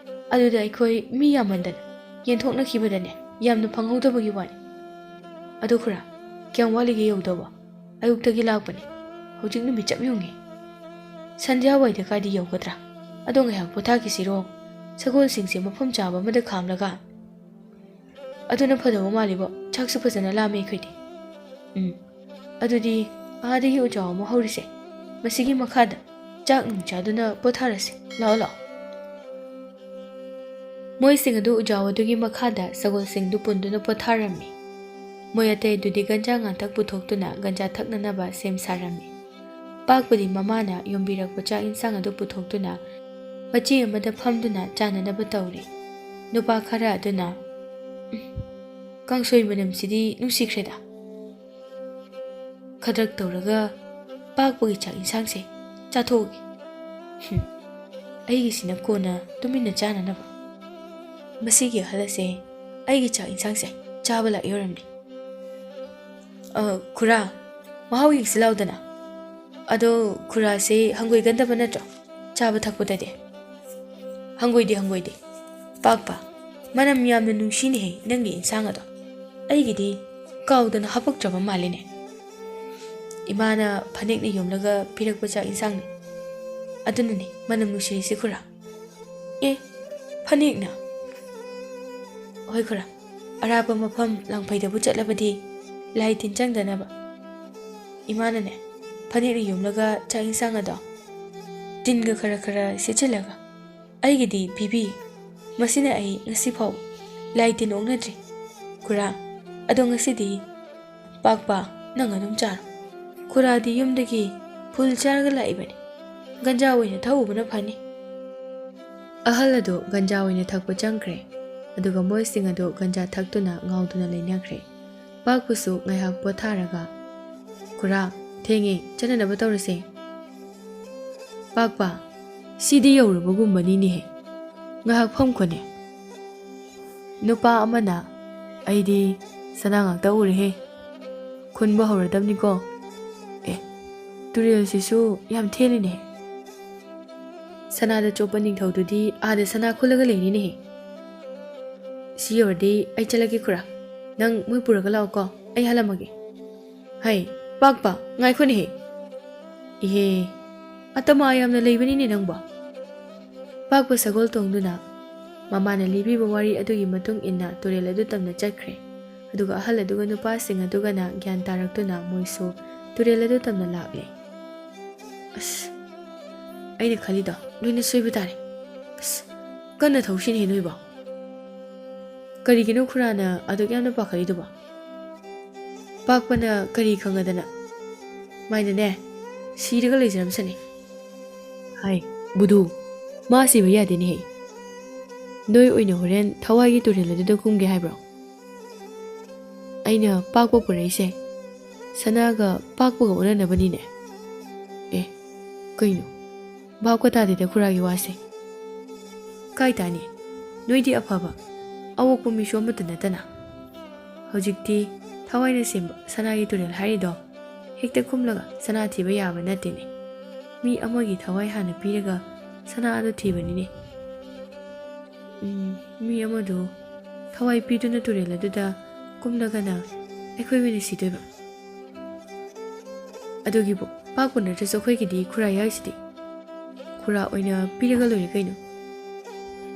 ꯑꯗꯨꯗ ꯑꯩꯈꯣꯏ ꯃꯤ ꯌꯥꯝꯃꯟꯗꯅ ꯌꯦꯟꯊꯣꯛꯅꯈꯤꯕꯗꯅꯦ ꯌꯥꯝꯅ ꯐꯪꯍꯧꯗꯕꯒꯤ ꯋꯥꯅꯤ꯫ ꯑꯗꯨ ꯈꯨꯔꯥ, ꯀꯌꯥꯝ ꯋꯥꯠꯂꯤꯒꯦ ꯌꯧꯗꯧꯕ? ꯑꯌꯨꯛꯇꯒꯤ ꯂꯥꯛꯄꯅꯤ꯫ ꯍꯧꯖꯤꯛ ꯅꯨꯃꯤꯠ ꯆꯞ ꯌꯨꯡꯉꯤ꯫ ꯁꯟꯙ꯭ꯌꯥ ꯋꯥꯏꯗ ꯀꯥꯏꯗ ꯌꯧꯒꯗ꯭ꯔꯥ? ꯑꯗꯣ ꯉꯥꯏꯍꯥꯛ ꯄꯣꯊꯥꯈꯤꯁꯤꯔꯣ? ꯁꯒꯣꯜꯁꯤꯡꯁꯦ ꯃꯐꯝ ꯆꯥꯕ ꯑꯃꯗ ꯈꯥꯝꯂꯒ꯫ ꯑꯗꯨꯅ ꯐꯗꯧꯕ ꯃꯥꯜꯂꯤꯕꯣ꯫ ꯆꯥꯛꯁꯨ ꯐꯖꯅ ꯂꯥꯝꯃꯦ ꯑꯩꯈꯣꯏꯗꯤ꯫ ꯎꯝ꯫ ꯑꯗꯨꯗꯤ ꯑꯥꯗꯒꯤ ꯎꯖꯥꯎ ꯑꯃ ꯍꯧꯔꯤꯁꯦ, ꯃꯁꯤꯒꯤ ꯃꯈꯥꯗ ꯆꯥꯛ ꯅꯨꯡ ꯆꯥꯗꯨꯅ ꯄꯣꯊꯥꯔꯁꯦ꯫ ꯂꯥꯛꯑꯣ, ꯂꯥꯛꯑꯣ꯫ ꯃꯣꯏꯁꯤꯡ ꯑꯗꯨ ꯎꯖꯥꯎ ꯑꯗꯨꯒꯤ ꯃꯈꯥꯗ ꯁꯒꯣꯜꯁꯤꯡꯗꯨ ꯄꯨꯟꯗꯨꯅ ꯄꯣꯊꯥꯔꯝꯃꯤ꯫ ꯃꯣꯏ ꯑꯇꯩ ꯑꯗꯨꯗꯤ ꯒꯟꯖꯥ ꯉꯥꯡꯇꯛ ꯄꯨꯊꯣꯛꯇꯨꯅ ꯒꯟꯖꯥ ꯊꯛꯅꯅꯕ ꯁꯦꯝ ꯁꯥꯔꯝꯃꯤ꯫ ꯄꯥꯛꯄꯗꯤ ꯃꯃꯥꯅ ꯌꯣꯟꯕꯤꯔꯛꯄ ꯆꯥꯛ ꯏꯟꯁꯥꯡ ꯑꯗꯨ ꯄꯨꯊꯣꯛꯇꯨꯅ ꯃꯆꯦ ꯑꯃꯗ ꯐꯝꯗꯨꯅ ꯆꯥꯅꯅꯕ ꯇꯧꯔꯤ꯫ ꯅꯨꯄꯥ ꯈꯔ ꯑꯗꯨꯅ, "ꯎꯝ, ꯀꯥꯡꯁꯣꯏ ꯃꯅꯝꯁꯤꯗꯤ ꯅꯨꯡꯁꯤꯈ꯭ꯔꯦꯗ"꯫ ꯈꯗ꯭ꯔꯛ ꯇꯧꯔꯒ ꯄꯥꯛꯄꯒꯤ ꯆꯥꯛ ꯏꯟꯁꯥꯡꯁꯦ ꯆꯥꯊꯣꯛꯎꯒꯦ꯫ ꯍꯨꯝ, ꯑꯩꯒꯤꯁꯤꯅ ꯀꯣꯟꯅ ꯇꯨꯃꯤꯟꯅ ꯆꯥꯅꯅꯕ꯫ ꯃꯁꯤꯒꯤ ꯑꯍꯜ ꯑꯁꯦ ꯑꯩꯒꯤ ꯆꯥꯛ ꯏꯟꯁꯥꯡꯁꯦ ꯆꯥꯕ ꯂꯥꯛꯏ ꯑꯣꯏꯔꯝꯅꯤ꯫ ꯑ, ꯈꯨꯔꯥ, ꯃꯍꯥꯎ ꯌꯦꯡꯁꯤ ꯂꯥꯎꯗꯅ꯫ ꯑꯗꯣ ꯈꯨꯔꯥꯁꯦ ꯍꯪꯒꯣꯏꯒꯟꯗꯕ ꯅꯠꯇ꯭ꯔꯣ? ꯆꯥꯕ ꯊꯛꯄꯗꯗꯤ? ꯍꯪꯒꯣꯏꯗꯦ, ꯍꯪꯒꯣꯏꯗꯦ꯫ ꯄꯥꯛꯄ, ꯃꯅꯝ ꯌꯥꯝꯅ ꯅꯨꯡꯁꯤꯅꯦꯍꯦ ꯅꯪꯒꯤ ꯏꯟꯁꯥꯡ ꯑꯗꯣ꯫ ꯑꯩꯒꯤꯗꯤ ꯀꯥꯎꯗꯅ ꯍꯥꯄꯛꯇ꯭ꯔꯕ ꯃꯥꯜꯂꯤꯅꯦ꯫ ꯏꯃꯥꯅ ꯐꯅꯦꯛꯅ ꯌꯣꯝꯂꯒ ꯄꯤꯔꯛꯄ ꯆꯥꯛ ꯏꯟꯁꯥꯡꯅꯤ꯫ ꯑꯗꯨꯅꯅꯦ ꯃꯅꯝ ꯅꯨꯡꯁꯤꯔꯤꯁꯤ ꯈꯨꯔꯥ꯫ ꯑꯦ, ꯐꯅꯦꯛꯅ? ꯍꯣꯏ ꯈꯨꯔꯥ, ꯑꯔꯥꯞꯄ ꯃꯐꯝ ꯂꯥꯡꯐꯩꯗꯕꯨ ꯆꯠꯂꯕꯗꯤ ꯂꯥꯏ ꯇꯤꯟ ꯆꯪꯗꯅꯕ꯫ ꯏꯃꯥꯅꯅꯦ ꯐꯅꯦꯛꯅ ꯌꯣꯝꯂꯒ ꯆꯥꯛ ꯏꯟꯁꯥꯡ ꯑꯗꯣ ꯇꯤꯟꯒ ꯈꯔ ꯈꯔ ꯁꯤꯠꯆꯤꯜꯂꯒ ꯑꯩꯒꯤꯗꯤ ꯄꯤꯕꯤ꯫ ꯃꯁꯤꯅ ꯑꯩ ꯉꯁꯤ ꯐꯥꯎ ꯂꯥꯏ ꯇꯤꯟ ꯑꯣꯛꯅꯗ꯭ꯔꯤ꯫ "ꯈꯨꯔꯥ, ꯑꯗꯣ ꯉꯁꯤꯗꯤ ꯄꯥꯛꯄ, ꯅꯪ ꯑꯗꯨꯝ ꯆꯥꯔꯣ꯫ ꯈꯨꯔꯥꯗꯤ ꯌꯨꯝꯗꯒꯤ ꯐꯨꯜ ꯆꯥꯔꯒ ꯂꯥꯛꯏꯕꯅꯤ꯫ ꯒꯟꯖꯥ ꯑꯣꯏꯅ ꯊꯛꯎꯕꯅ ꯐꯅꯤ꯫" ꯑꯍꯜ ꯑꯗꯨ ꯒꯟꯖꯥ ꯑꯣꯏꯅ ꯊꯛꯄ ꯆꯪꯈ꯭ꯔꯦ꯫ ꯑꯗꯨꯒ ꯃꯣꯏꯁꯤꯡ ꯑꯗꯨ ꯒꯟꯖꯥ ꯊꯛꯇꯨꯅ ꯉꯥꯎꯗꯨꯅ ꯂꯩꯅꯈ꯭ꯔꯦ꯫ ꯄꯥꯛꯄꯁꯨ ꯉꯥꯏꯍꯥꯛ ꯄꯣꯊꯥꯔꯒ, "ꯈꯨꯔꯥ, ꯊꯦꯡꯉꯦ, ꯆꯠꯅꯅꯕ ꯇꯧꯔꯁꯦ꯫" "ꯄꯥꯛꯄ, ꯁꯤꯗꯤ ꯌꯧꯔꯕꯒꯨꯝꯕꯅꯤꯅꯦꯍꯦ꯫ ꯉꯥꯏꯍꯥꯛ ꯐꯝꯈꯣꯅꯦ꯫" ꯅꯨꯄꯥ ꯑꯃꯅ, "ꯑꯩꯗꯤ ꯁꯅꯥ ꯉꯥꯛꯇ ꯎꯔꯦꯍꯦ꯫ ꯈꯨꯟꯕ ꯍꯧꯔꯗꯕꯅꯤꯀꯣ꯫ ꯑꯦ, ꯇꯨꯔꯦꯜꯁꯤꯁꯨ ꯌꯥꯝ ꯊꯦꯜꯂꯤꯅꯦ꯫ ꯁꯅꯥꯗ ꯆꯣꯞꯄ ꯅꯤꯡꯊꯧꯗꯨꯗꯤ ꯑꯥꯗ ꯁꯅꯥ ꯈꯨꯜꯂꯒ ꯂꯩꯔꯤꯅꯦꯍꯦ꯫ ꯁꯤ ꯌꯧꯔꯗꯤ ꯑꯩ ꯆꯠꯂꯒꯦ ꯈꯨꯔꯥ꯫ ꯅꯪ ꯃꯣꯏ ꯄꯨꯔꯒ ꯂꯥꯛꯑꯣꯀꯣ, ꯑꯩ ꯍꯜꯂꯝꯃꯒꯦ꯫" "ꯍꯩ, ꯄꯥꯛꯄ, ꯉꯥꯏꯈꯣꯅꯦꯍꯦ꯫ ꯏꯍꯦ, ꯑꯇꯃꯥ ꯌꯥꯝꯅ ꯂꯩꯕꯅꯤꯅꯦ ꯅꯪꯕꯣ꯫" ꯄꯥꯛꯄ ꯁꯒꯣꯜ ꯇꯣꯡꯗꯨꯅ ꯃꯃꯥꯅ ꯂꯤꯕꯤꯕ ꯋꯥꯔꯤ ꯑꯗꯨꯒꯤ ꯃꯇꯨꯡ ꯏꯟꯅ ꯇꯨꯔꯦꯜ ꯑꯗꯨ ꯇꯝꯅ ꯆꯠꯈ꯭ꯔꯦ꯫ ꯑꯗꯨꯒ ꯑꯍꯜ ꯑꯗꯨꯒ ꯅꯨꯄꯥꯁꯤꯡ ꯑꯗꯨꯒꯅ ꯒ꯭ꯌꯥꯟ ꯇꯥꯔꯛꯇꯨꯅ ꯃꯣꯏꯁꯨ ꯇꯨꯔꯦꯜ ꯑꯗꯨ ꯇꯝꯅ ꯂꯥꯛꯂꯦ꯫ "ꯑꯁ, ꯑꯩꯅ ꯈꯜꯂꯤꯗꯣ ꯂꯣꯏꯅ ꯁꯣꯏꯕ ꯇꯥꯔꯦ꯫ ꯑꯁ, ꯀꯟꯅ ꯊꯧꯁꯤꯅꯦ ꯅꯣꯏꯕꯣ꯫ ꯀꯔꯤꯒꯤꯅꯣ ꯈꯨꯔꯥꯅ ꯑꯗꯨꯛ ꯌꯥꯝꯅ ꯄꯥꯈꯠꯂꯤꯗꯨꯕꯣ? ꯄꯥꯛꯄꯅ ꯀꯔꯤ ꯈꯪꯉꯗꯅ? ꯃꯥꯏꯅꯅꯦ, ꯁꯤꯔꯒ ꯂꯩꯖꯔꯝꯁꯅꯤ꯫" "ꯍꯥꯏ, ꯕꯨꯙꯨ, ꯃꯥ ꯁꯤꯕ ꯌꯥꯗꯦꯅꯦꯍꯦ꯫ ꯅꯣꯏ ꯑꯣꯏꯅ ꯍꯣꯔꯦꯟ ꯊꯋꯥꯏꯒꯤ ꯇꯨꯔꯦꯜ ꯑꯗꯨꯗ ꯀꯨꯝꯒꯦ ꯍꯥꯏꯕ꯭ꯔꯣ? ꯑꯩꯅ ꯄꯥꯛꯄ ꯄꯨꯔꯛꯏꯁꯦ ꯁꯅꯥꯒ ꯄꯥꯛꯄꯒ ꯑꯣꯟꯅꯅꯕꯅꯤꯅꯦ꯫ ꯑꯦ, ꯀꯩꯅꯣ? ꯚꯥꯞꯀ ꯇꯥꯗꯦꯗ ꯈꯨꯔꯥꯒꯤ ꯋꯥꯁꯦ꯫" "ꯀꯥꯏ ꯇꯥꯅꯤ? ꯅꯣꯏꯗꯤ ꯑꯐꯕ, ꯑꯋꯣꯛꯄ ꯃꯤꯁꯨ ꯑꯃꯠꯇ ꯅꯠꯇꯅ꯫ ꯍꯧꯖꯤꯛꯇꯤ ꯊꯋꯥꯏꯅ ꯁꯦꯝꯕ ꯁꯅꯥꯒꯤ ꯇꯨꯔꯦꯜ ꯍꯥꯏꯔꯤꯗꯣ ꯍꯦꯛꯇ ꯀꯨꯝꯂꯒ ꯁꯅꯥ ꯊꯤꯕ ꯌꯥꯕ ꯅꯠꯇꯦꯅꯦ꯫ ꯃꯤ ꯑꯃꯒꯤ ꯊꯋꯥꯏ ꯍꯥꯟꯅ ꯄꯤꯔꯒ ꯁꯅꯥ ꯑꯗꯨ ꯊꯤꯕꯅꯤꯅꯦ꯫ ꯎꯝ, ꯃꯤ ꯑꯃꯗꯨ ꯊꯋꯥꯏ ꯄꯤꯗꯨꯅ ꯇꯨꯔꯦꯜ ꯑꯗꯨꯗ ꯀꯨꯝꯂꯒꯅ ꯑꯩꯈꯣꯏ ꯑꯣꯏꯅ ꯁꯤꯗꯣꯏꯕ꯫ ꯑꯗꯨꯒꯤꯕꯨ ꯄꯥꯛꯄ ꯅꯠꯇ꯭ꯔꯁꯨ ꯑꯩꯈꯣꯏꯒꯤꯗꯤ ꯈꯨꯔꯥ ꯌꯥꯎꯁꯤꯗꯤ꯫ ꯈꯨꯔꯥ ꯑꯣꯏꯅ ꯄꯤꯔꯒ ꯂꯣꯏꯔꯦ ꯀꯩꯅꯣ꯫"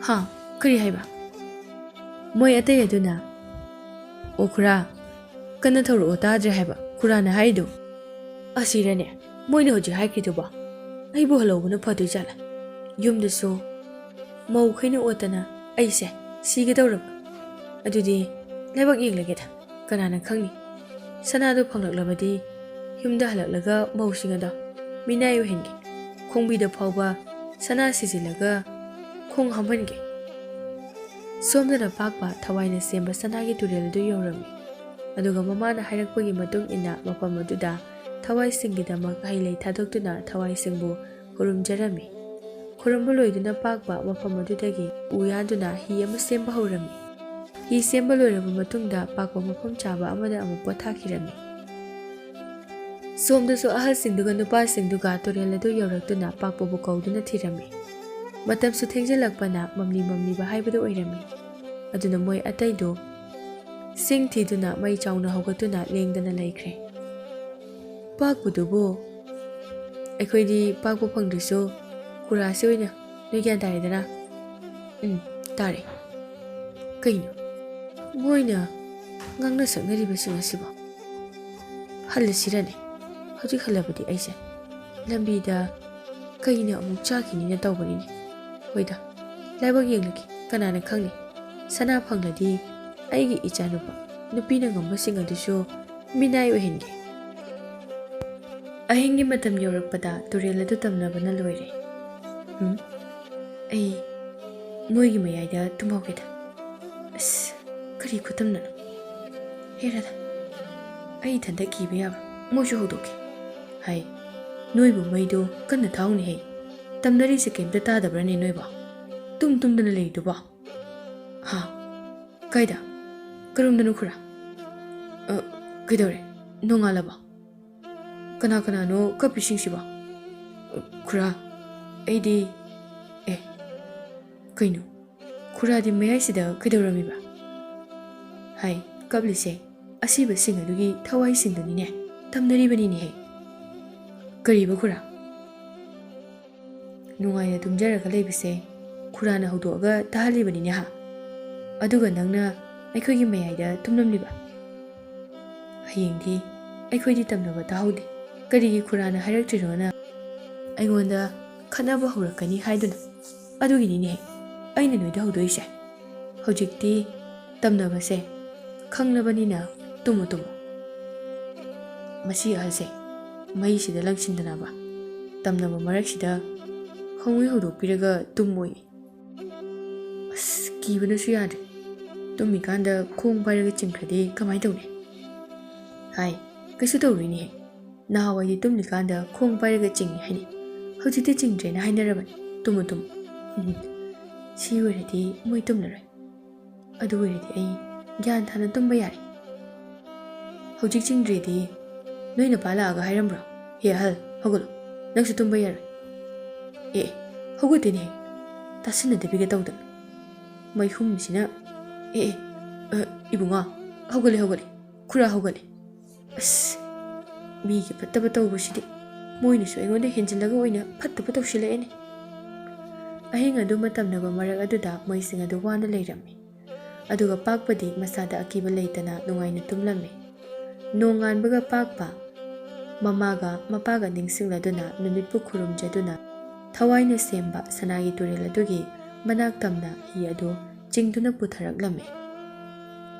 "ꯍꯥ? ꯀꯔꯤ ꯍꯥꯏꯕ?" ꯃꯣꯏ ꯑꯇꯩ ꯑꯗꯨꯅ, "ꯑꯣ ꯈꯨꯔꯥ, ꯀꯟꯅ ꯊꯧꯔꯛꯑꯣ, ꯇꯥꯗ꯭ꯔꯦ ꯍꯥꯏꯕ ꯈꯨꯔꯥꯅ ꯍꯥꯏꯔꯤꯗꯨ꯫" "ꯑꯁꯤꯔꯅꯦ ꯃꯣꯏꯅ ꯍꯧꯖꯤꯛ ꯍꯥꯏꯈ꯭ꯔꯤꯗꯨꯕꯣ? ꯑꯩꯕꯨ ꯍꯜꯍꯧꯕꯅ ꯐꯗꯣꯏ ꯖꯥꯠꯂꯥ? ꯌꯨꯝꯗꯁꯨ ꯃꯧꯈꯩꯅ ꯑꯣꯠꯇꯅ ꯑꯩꯁꯦ ꯁꯤꯒꯗꯧꯔꯕ꯫ ꯑꯗꯨꯗꯤ ꯂꯥꯏꯕꯛ ꯌꯦꯡꯂꯒꯦꯗ, ꯀꯅꯥꯅ ꯈꯪꯅꯤ? ꯁꯅꯥꯗꯨ ꯐꯪꯂꯛꯂꯕꯗꯤ ꯌꯨꯝꯗ ꯍꯜꯂꯛꯂꯒ ꯃꯧꯁꯤꯡ ꯑꯗꯣ ꯃꯤꯅꯥꯏ ꯑꯣꯏꯍꯟꯒꯦ꯫ ꯈꯣꯡꯕꯤꯗ ꯐꯥꯎꯕ ꯁꯅꯥ ꯁꯤꯖꯤꯜꯂꯒ ꯈꯣꯡ ꯍꯥꯝꯍꯟꯒꯦ꯫ ꯁꯣꯝꯗꯅ ꯄꯥꯛꯄ ꯊꯋꯥꯏꯅ ꯁꯦꯝꯕ ꯁꯅꯥꯒꯤ ꯇꯨꯔꯦꯜ ꯑꯗꯨ ꯌꯧꯔꯝꯃꯤ꯫ ꯑꯗꯨꯒ ꯃꯃꯥꯅ ꯍꯥꯏꯔꯛꯄꯒꯤ ꯃꯇꯨꯡ ꯏꯟꯅ ꯃꯐꯝ ꯑꯗꯨꯗ ꯊꯋꯥꯏꯁꯤꯡꯒꯤꯗꯃꯛ ꯍꯩ ꯂꯩ ꯊꯥꯗꯣꯛꯇꯨꯅ ꯊꯋꯥꯏꯁꯤꯡꯕꯨ ꯈꯨꯔꯨꯝꯖꯔꯝꯃꯤ꯫ ꯈꯨꯔꯨꯝꯕ ꯂꯣꯏꯗꯨꯅ ꯄꯥꯛꯄ ꯃꯐꯝ ꯑꯗꯨꯗꯒꯤ ꯎ ꯌꯥꯟꯗꯨꯅ ꯍꯤ ꯑꯃ ꯁꯦꯝꯕ ꯍꯧꯔꯝꯃꯤ꯫ ꯍꯤ ꯁꯦꯝꯕ ꯂꯣꯏꯔꯕ ꯃꯇꯨꯡꯗ ꯄꯥꯛꯄ ꯃꯐꯝ ꯆꯥꯕ ꯑꯃꯗ ꯑꯃꯨꯛ ꯄꯣꯊꯥꯈꯤꯔꯝꯃꯤ꯫ ꯁꯣꯝꯗꯁꯨ ꯑꯍꯜꯁꯤꯡꯗꯨꯒ ꯅꯨꯄꯥꯁꯤꯡꯗꯨꯒ ꯇꯨꯔꯦꯜ ꯑꯗꯨ ꯌꯧꯔꯛꯇꯨꯅ ꯄꯥꯛꯄꯕꯨ ꯀꯧꯗꯨꯅ ꯊꯤꯔꯝꯃꯤ꯫ ꯃꯇꯝꯁꯨ ꯊꯦꯡꯖꯤꯜꯂꯛꯄꯅ ꯃꯝꯂꯤ ꯃꯝꯂꯤꯕ ꯍꯥꯏꯕꯗꯨ ꯑꯣꯏꯔꯝꯃꯤ꯫ ꯑꯗꯨꯅ ꯃꯣꯏ ꯑꯇꯩꯗꯨ ꯁꯤꯡ ꯊꯤꯗꯨꯅ ꯃꯩ ꯆꯥꯎꯅ ꯍꯧꯒꯠꯇꯨꯅ ꯂꯦꯡꯗꯅ ꯂꯩꯈ꯭ꯔꯦ꯫ "ꯄꯥꯛꯄꯗꯨꯕꯨ?" "ꯑꯩꯈꯣꯏꯗꯤ ꯄꯥꯛꯄ ꯐꯪꯗ꯭ꯔꯁꯨ ꯈꯨꯔꯥꯁꯤ ꯑꯣꯏꯅ ꯅꯣꯏ ꯒ꯭ꯌꯥꯟ ꯇꯥꯔꯦꯗꯅ?" "ꯎꯝ, ꯇꯥꯔꯦ꯫ ꯀꯩꯅꯣ ꯃꯣꯏꯅ ꯉꯥꯡꯅ ꯁꯛꯅꯔꯤꯕꯁꯤꯡ ꯑꯁꯤꯕꯣ? ꯍꯜꯂꯁꯤꯔꯅꯦ? ꯍꯧꯖꯤꯛ ꯍꯜꯂꯕꯗꯤ ꯑꯩꯁꯦ ꯂꯝꯕꯤꯗ ꯀꯩꯅ ꯑꯃꯨꯛ ꯆꯥꯈꯤꯅꯤꯅ ꯇꯧꯕꯅꯤꯅꯦ꯫ ꯍꯣꯏꯗ, ꯂꯥꯏꯕꯛ ꯌꯦꯡꯂꯒꯦ, ꯀꯅꯥꯅ ꯈꯪꯅꯤ? ꯁꯅꯥ ꯐꯪꯂꯗꯤ ꯑꯩꯒꯤ ꯏꯆꯥꯅꯨꯄꯥ ꯅꯨꯄꯤꯅ ꯉꯝꯕꯁꯤꯡ ꯑꯗꯨꯁꯨ ꯃꯤꯅꯥꯏ ꯑꯣꯏꯍꯟꯒꯦ꯫ ꯑꯍꯤꯡꯒꯤ ꯃꯇꯝ ꯌꯧꯔꯛꯄꯗ ꯇꯨꯔꯦꯜ ꯑꯗꯨ ꯇꯝꯅꯕꯅ ꯂꯣꯏꯔꯦ꯫ ꯎꯝ, ꯑꯩ ꯃꯣꯏꯒꯤ ꯃꯌꯥꯏꯗ ꯇꯨꯝꯍꯧꯒꯦꯗ꯫ ꯑꯁ, ꯀꯔꯤ ꯈꯨꯇꯝꯅꯅꯣ? ꯍꯦ ꯔꯥꯙꯥ, ꯑꯩ ꯏꯊꯟꯇ ꯀꯤꯕ ꯌꯥꯕ꯭ꯔꯥ? ꯃꯣꯏꯁꯨ ꯍꯧꯗꯣꯛꯀꯦ꯫ ꯍꯥꯏ, ꯅꯣꯏꯕꯨ ꯃꯩꯗꯣ ꯀꯟꯅ ꯊꯥꯎꯅꯦꯍꯦ꯫ ꯇꯝꯅꯔꯤꯁꯦ ꯀꯩꯝꯇ ꯇꯥꯗꯕ꯭ꯔꯥꯅꯦ ꯅꯣꯏꯕꯣ? ꯇꯨꯝ ꯇꯨꯝꯗꯅ ꯂꯩꯔꯤꯗꯨꯕꯣ?" "ꯍꯥ? ꯀꯥꯏꯗ? ꯀꯔꯣꯝꯗꯅꯣ ꯈꯨꯔꯥ? ꯑ, ꯀꯩꯗꯧꯔꯦ? ꯅꯣꯡꯉꯥꯜꯂꯕꯣ? ꯀꯅꯥ ꯀꯅꯥꯅꯣ ꯀꯞꯄꯤꯁꯤꯡꯁꯤꯕꯣ?" "ꯑ, ꯈꯨꯔꯥ, ꯑꯩꯗꯤ, ꯑꯦ, ꯀꯩꯅꯣ? ꯈꯨꯔꯥꯗꯤ ꯃꯌꯥꯏꯁꯤꯗ ꯀꯩꯗꯧꯔꯝꯃꯤꯕ?" ꯍꯥꯏ, ꯀꯞꯂꯤꯁꯦ ꯑꯁꯤꯕꯁꯤꯡ ꯑꯗꯨꯒꯤ ꯊꯋꯥꯏꯁꯤꯡꯗꯨꯅꯤꯅꯦ, ꯇꯝꯅꯔꯤꯕꯅꯤꯅꯦꯍꯦ꯫ "ꯀꯔꯤꯕ ꯈꯨꯔꯥ?" "ꯅꯨꯡꯉꯥꯏꯅ ꯇꯨꯝꯖꯔꯒ ꯂꯩꯕꯁꯦ ꯈꯨꯔꯥꯅ ꯍꯧꯗꯣꯛꯑꯒ ꯇꯥꯍꯜꯂꯤꯕꯅꯤꯅꯦ ꯍꯥ? ꯑꯗꯨꯒ ꯅꯪꯅ ꯑꯩꯈꯣꯏꯒꯤ ꯃꯌꯥꯏꯗ ꯇꯨꯝꯂꯝꯂꯤꯕ? ꯍꯌꯦꯡꯗꯤ ꯑꯩꯈꯣꯏꯗꯤ ꯇꯝꯅꯕ ꯇꯥꯍꯧꯗꯦ, ꯀꯔꯤꯒꯤ ꯈꯨꯔꯥꯅ ꯍꯥꯏꯔꯛꯇ꯭ꯔꯤꯅꯣꯅ ꯑꯩꯉꯣꯟꯗ ꯈꯠꯅꯕ ꯍꯧꯔꯛꯀꯅꯤ ꯍꯥꯏꯗꯨꯅ꯫ ꯑꯗꯨꯒꯤꯅꯤꯅꯦ ꯑꯩꯅ ꯅꯣꯏꯗ ꯍꯧꯗꯣꯛꯏꯁꯦ꯫ ꯍꯧꯖꯤꯛꯇꯤ ꯇꯝꯅꯕꯁꯦ "ꯈꯪꯂꯕꯅꯤꯅ ꯇꯨꯝꯃꯨ, ꯇꯨꯝꯃꯨ꯫ ꯃꯁꯤ ꯑꯍꯜꯁꯦ ꯃꯩꯁꯤꯗ ꯂꯪꯁꯤꯟꯗꯅꯕ ꯇꯝꯅꯕ ꯃꯔꯛꯁꯤꯗ ꯈꯣꯡꯉꯨꯏ ꯍꯧꯗꯣꯛꯄꯤꯔꯒ ꯇꯨꯝꯃꯣꯌꯦ꯫ ꯑꯁ, ꯀꯤꯕꯅꯁꯨ ꯌꯥꯗ꯭ꯔꯦ꯫ ꯇꯨꯝꯃꯤꯀꯥꯟꯗ ꯈꯣꯡ ꯄꯥꯏꯔꯒ ꯆꯤꯡꯈ꯭ꯔꯗꯤ ꯀꯃꯥꯏꯅ ꯇꯧꯅꯤ?" ꯍꯥꯏ, "ꯀꯩꯁꯨ ꯇꯧꯔꯣꯏꯅꯦꯍꯦ꯫ ꯅꯍꯥꯟꯋꯥꯏꯗꯤ ꯇꯨꯝꯂꯤꯀꯥꯟꯗ ꯈꯣꯡ ꯄꯥꯏꯔꯒ ꯆꯤꯡꯉꯤ ꯍꯥꯏꯅꯤ꯫ ꯍꯧꯖꯤꯛꯇꯤ ꯆꯤꯡꯗ꯭ꯔꯦꯅ ꯍꯥꯏꯅꯔꯕꯅꯤ꯫ Tamu, Tamu. ꯎꯝ, ꯁꯤ ꯑꯣꯏꯔꯗꯤ ꯃꯣꯏ ꯇꯨꯝꯂꯔꯣꯏ꯫ ꯑꯗꯨ ꯑꯣꯏꯔꯗꯤ ꯑꯩ ꯒ꯭ꯌꯥꯟ ꯇꯥꯅ ꯇꯨꯝꯕ ꯌꯥꯔꯦ꯫ ꯍꯧꯖꯤꯛ ꯆꯤꯡꯗ꯭ꯔꯦꯗꯤ ꯅꯣꯏ ꯅꯄꯥ ꯂꯥꯛꯑꯒ ꯍꯥꯏꯔꯝꯕ꯭ꯔꯣ? ꯍꯦ ꯑꯍꯜ, ꯍꯧꯒꯠꯂꯣ, ꯅꯪꯁꯨ ꯇꯨꯝꯕ ꯌꯥꯔꯣꯏ꯫ ꯑꯦ, ꯑꯦ, ꯍꯧꯒꯠꯇꯦꯅꯦ꯫ ꯇꯥꯁꯤꯟꯅꯗꯕꯤꯒ ꯇꯧꯗꯅ꯫ ꯃꯩꯍꯨꯝꯁꯤꯅ, ꯑꯦ, ꯑꯦ, ꯑ, ꯏꯕꯨꯡꯉꯣ, ꯍꯧꯒꯠꯂꯦ, ꯍꯧꯒꯠꯂꯦ꯫ ꯈꯨꯔꯥ ꯍꯧꯒꯠꯂꯦ꯫ ꯑꯁ, ꯃꯤꯒꯤ ꯐꯠꯇꯕ ꯇꯧꯕꯁꯤꯗꯤ ꯃꯣꯏꯅꯁꯨ ꯑꯩꯉꯣꯟꯗ ꯍꯦꯟꯖꯤꯜꯂꯒ ꯑꯣꯏꯅ ꯐꯠꯇꯕ ꯇꯧꯁꯤꯜꯂꯛꯑꯦꯅꯦ꯫ ꯑꯍꯤꯡ ꯑꯗꯨ ꯃꯇꯝꯅꯕ ꯃꯔꯛ ꯑꯗꯨꯗ ꯃꯩꯁꯤꯡ ꯑꯗꯨ ꯋꯥꯅ ꯂꯩꯔꯝꯃꯤ꯫ ꯑꯗꯨꯒ ꯄꯥꯛꯄꯗꯤ ꯃꯁꯥꯗ ꯑꯀꯤꯕ ꯂꯩꯇꯅ ꯅꯨꯡꯉꯥꯏꯅ ꯇꯨꯝꯂꯝꯃꯤ꯫ ꯅꯣꯡꯉꯥꯟꯕꯒ ꯄꯥꯛꯄ ꯃꯃꯥꯒ ꯃꯄꯥꯒ ꯅꯤꯡꯁꯤꯡꯂꯗꯨꯅ ꯅꯨꯃꯤꯠꯄꯨ ꯈꯨꯔꯨꯝꯖꯗꯨꯅ ꯊꯋꯥꯏꯅ ꯁꯦꯝꯕ ꯁꯅꯥꯒꯤ ꯇꯨꯔꯦꯜ ꯑꯗꯨꯒꯤ ꯃꯅꯥꯛ ꯇꯝꯅ ꯍꯤ ꯑꯗꯨ ꯆꯤꯡꯗꯨꯅ ꯄꯨꯊꯔꯛꯂꯝꯃꯤ꯫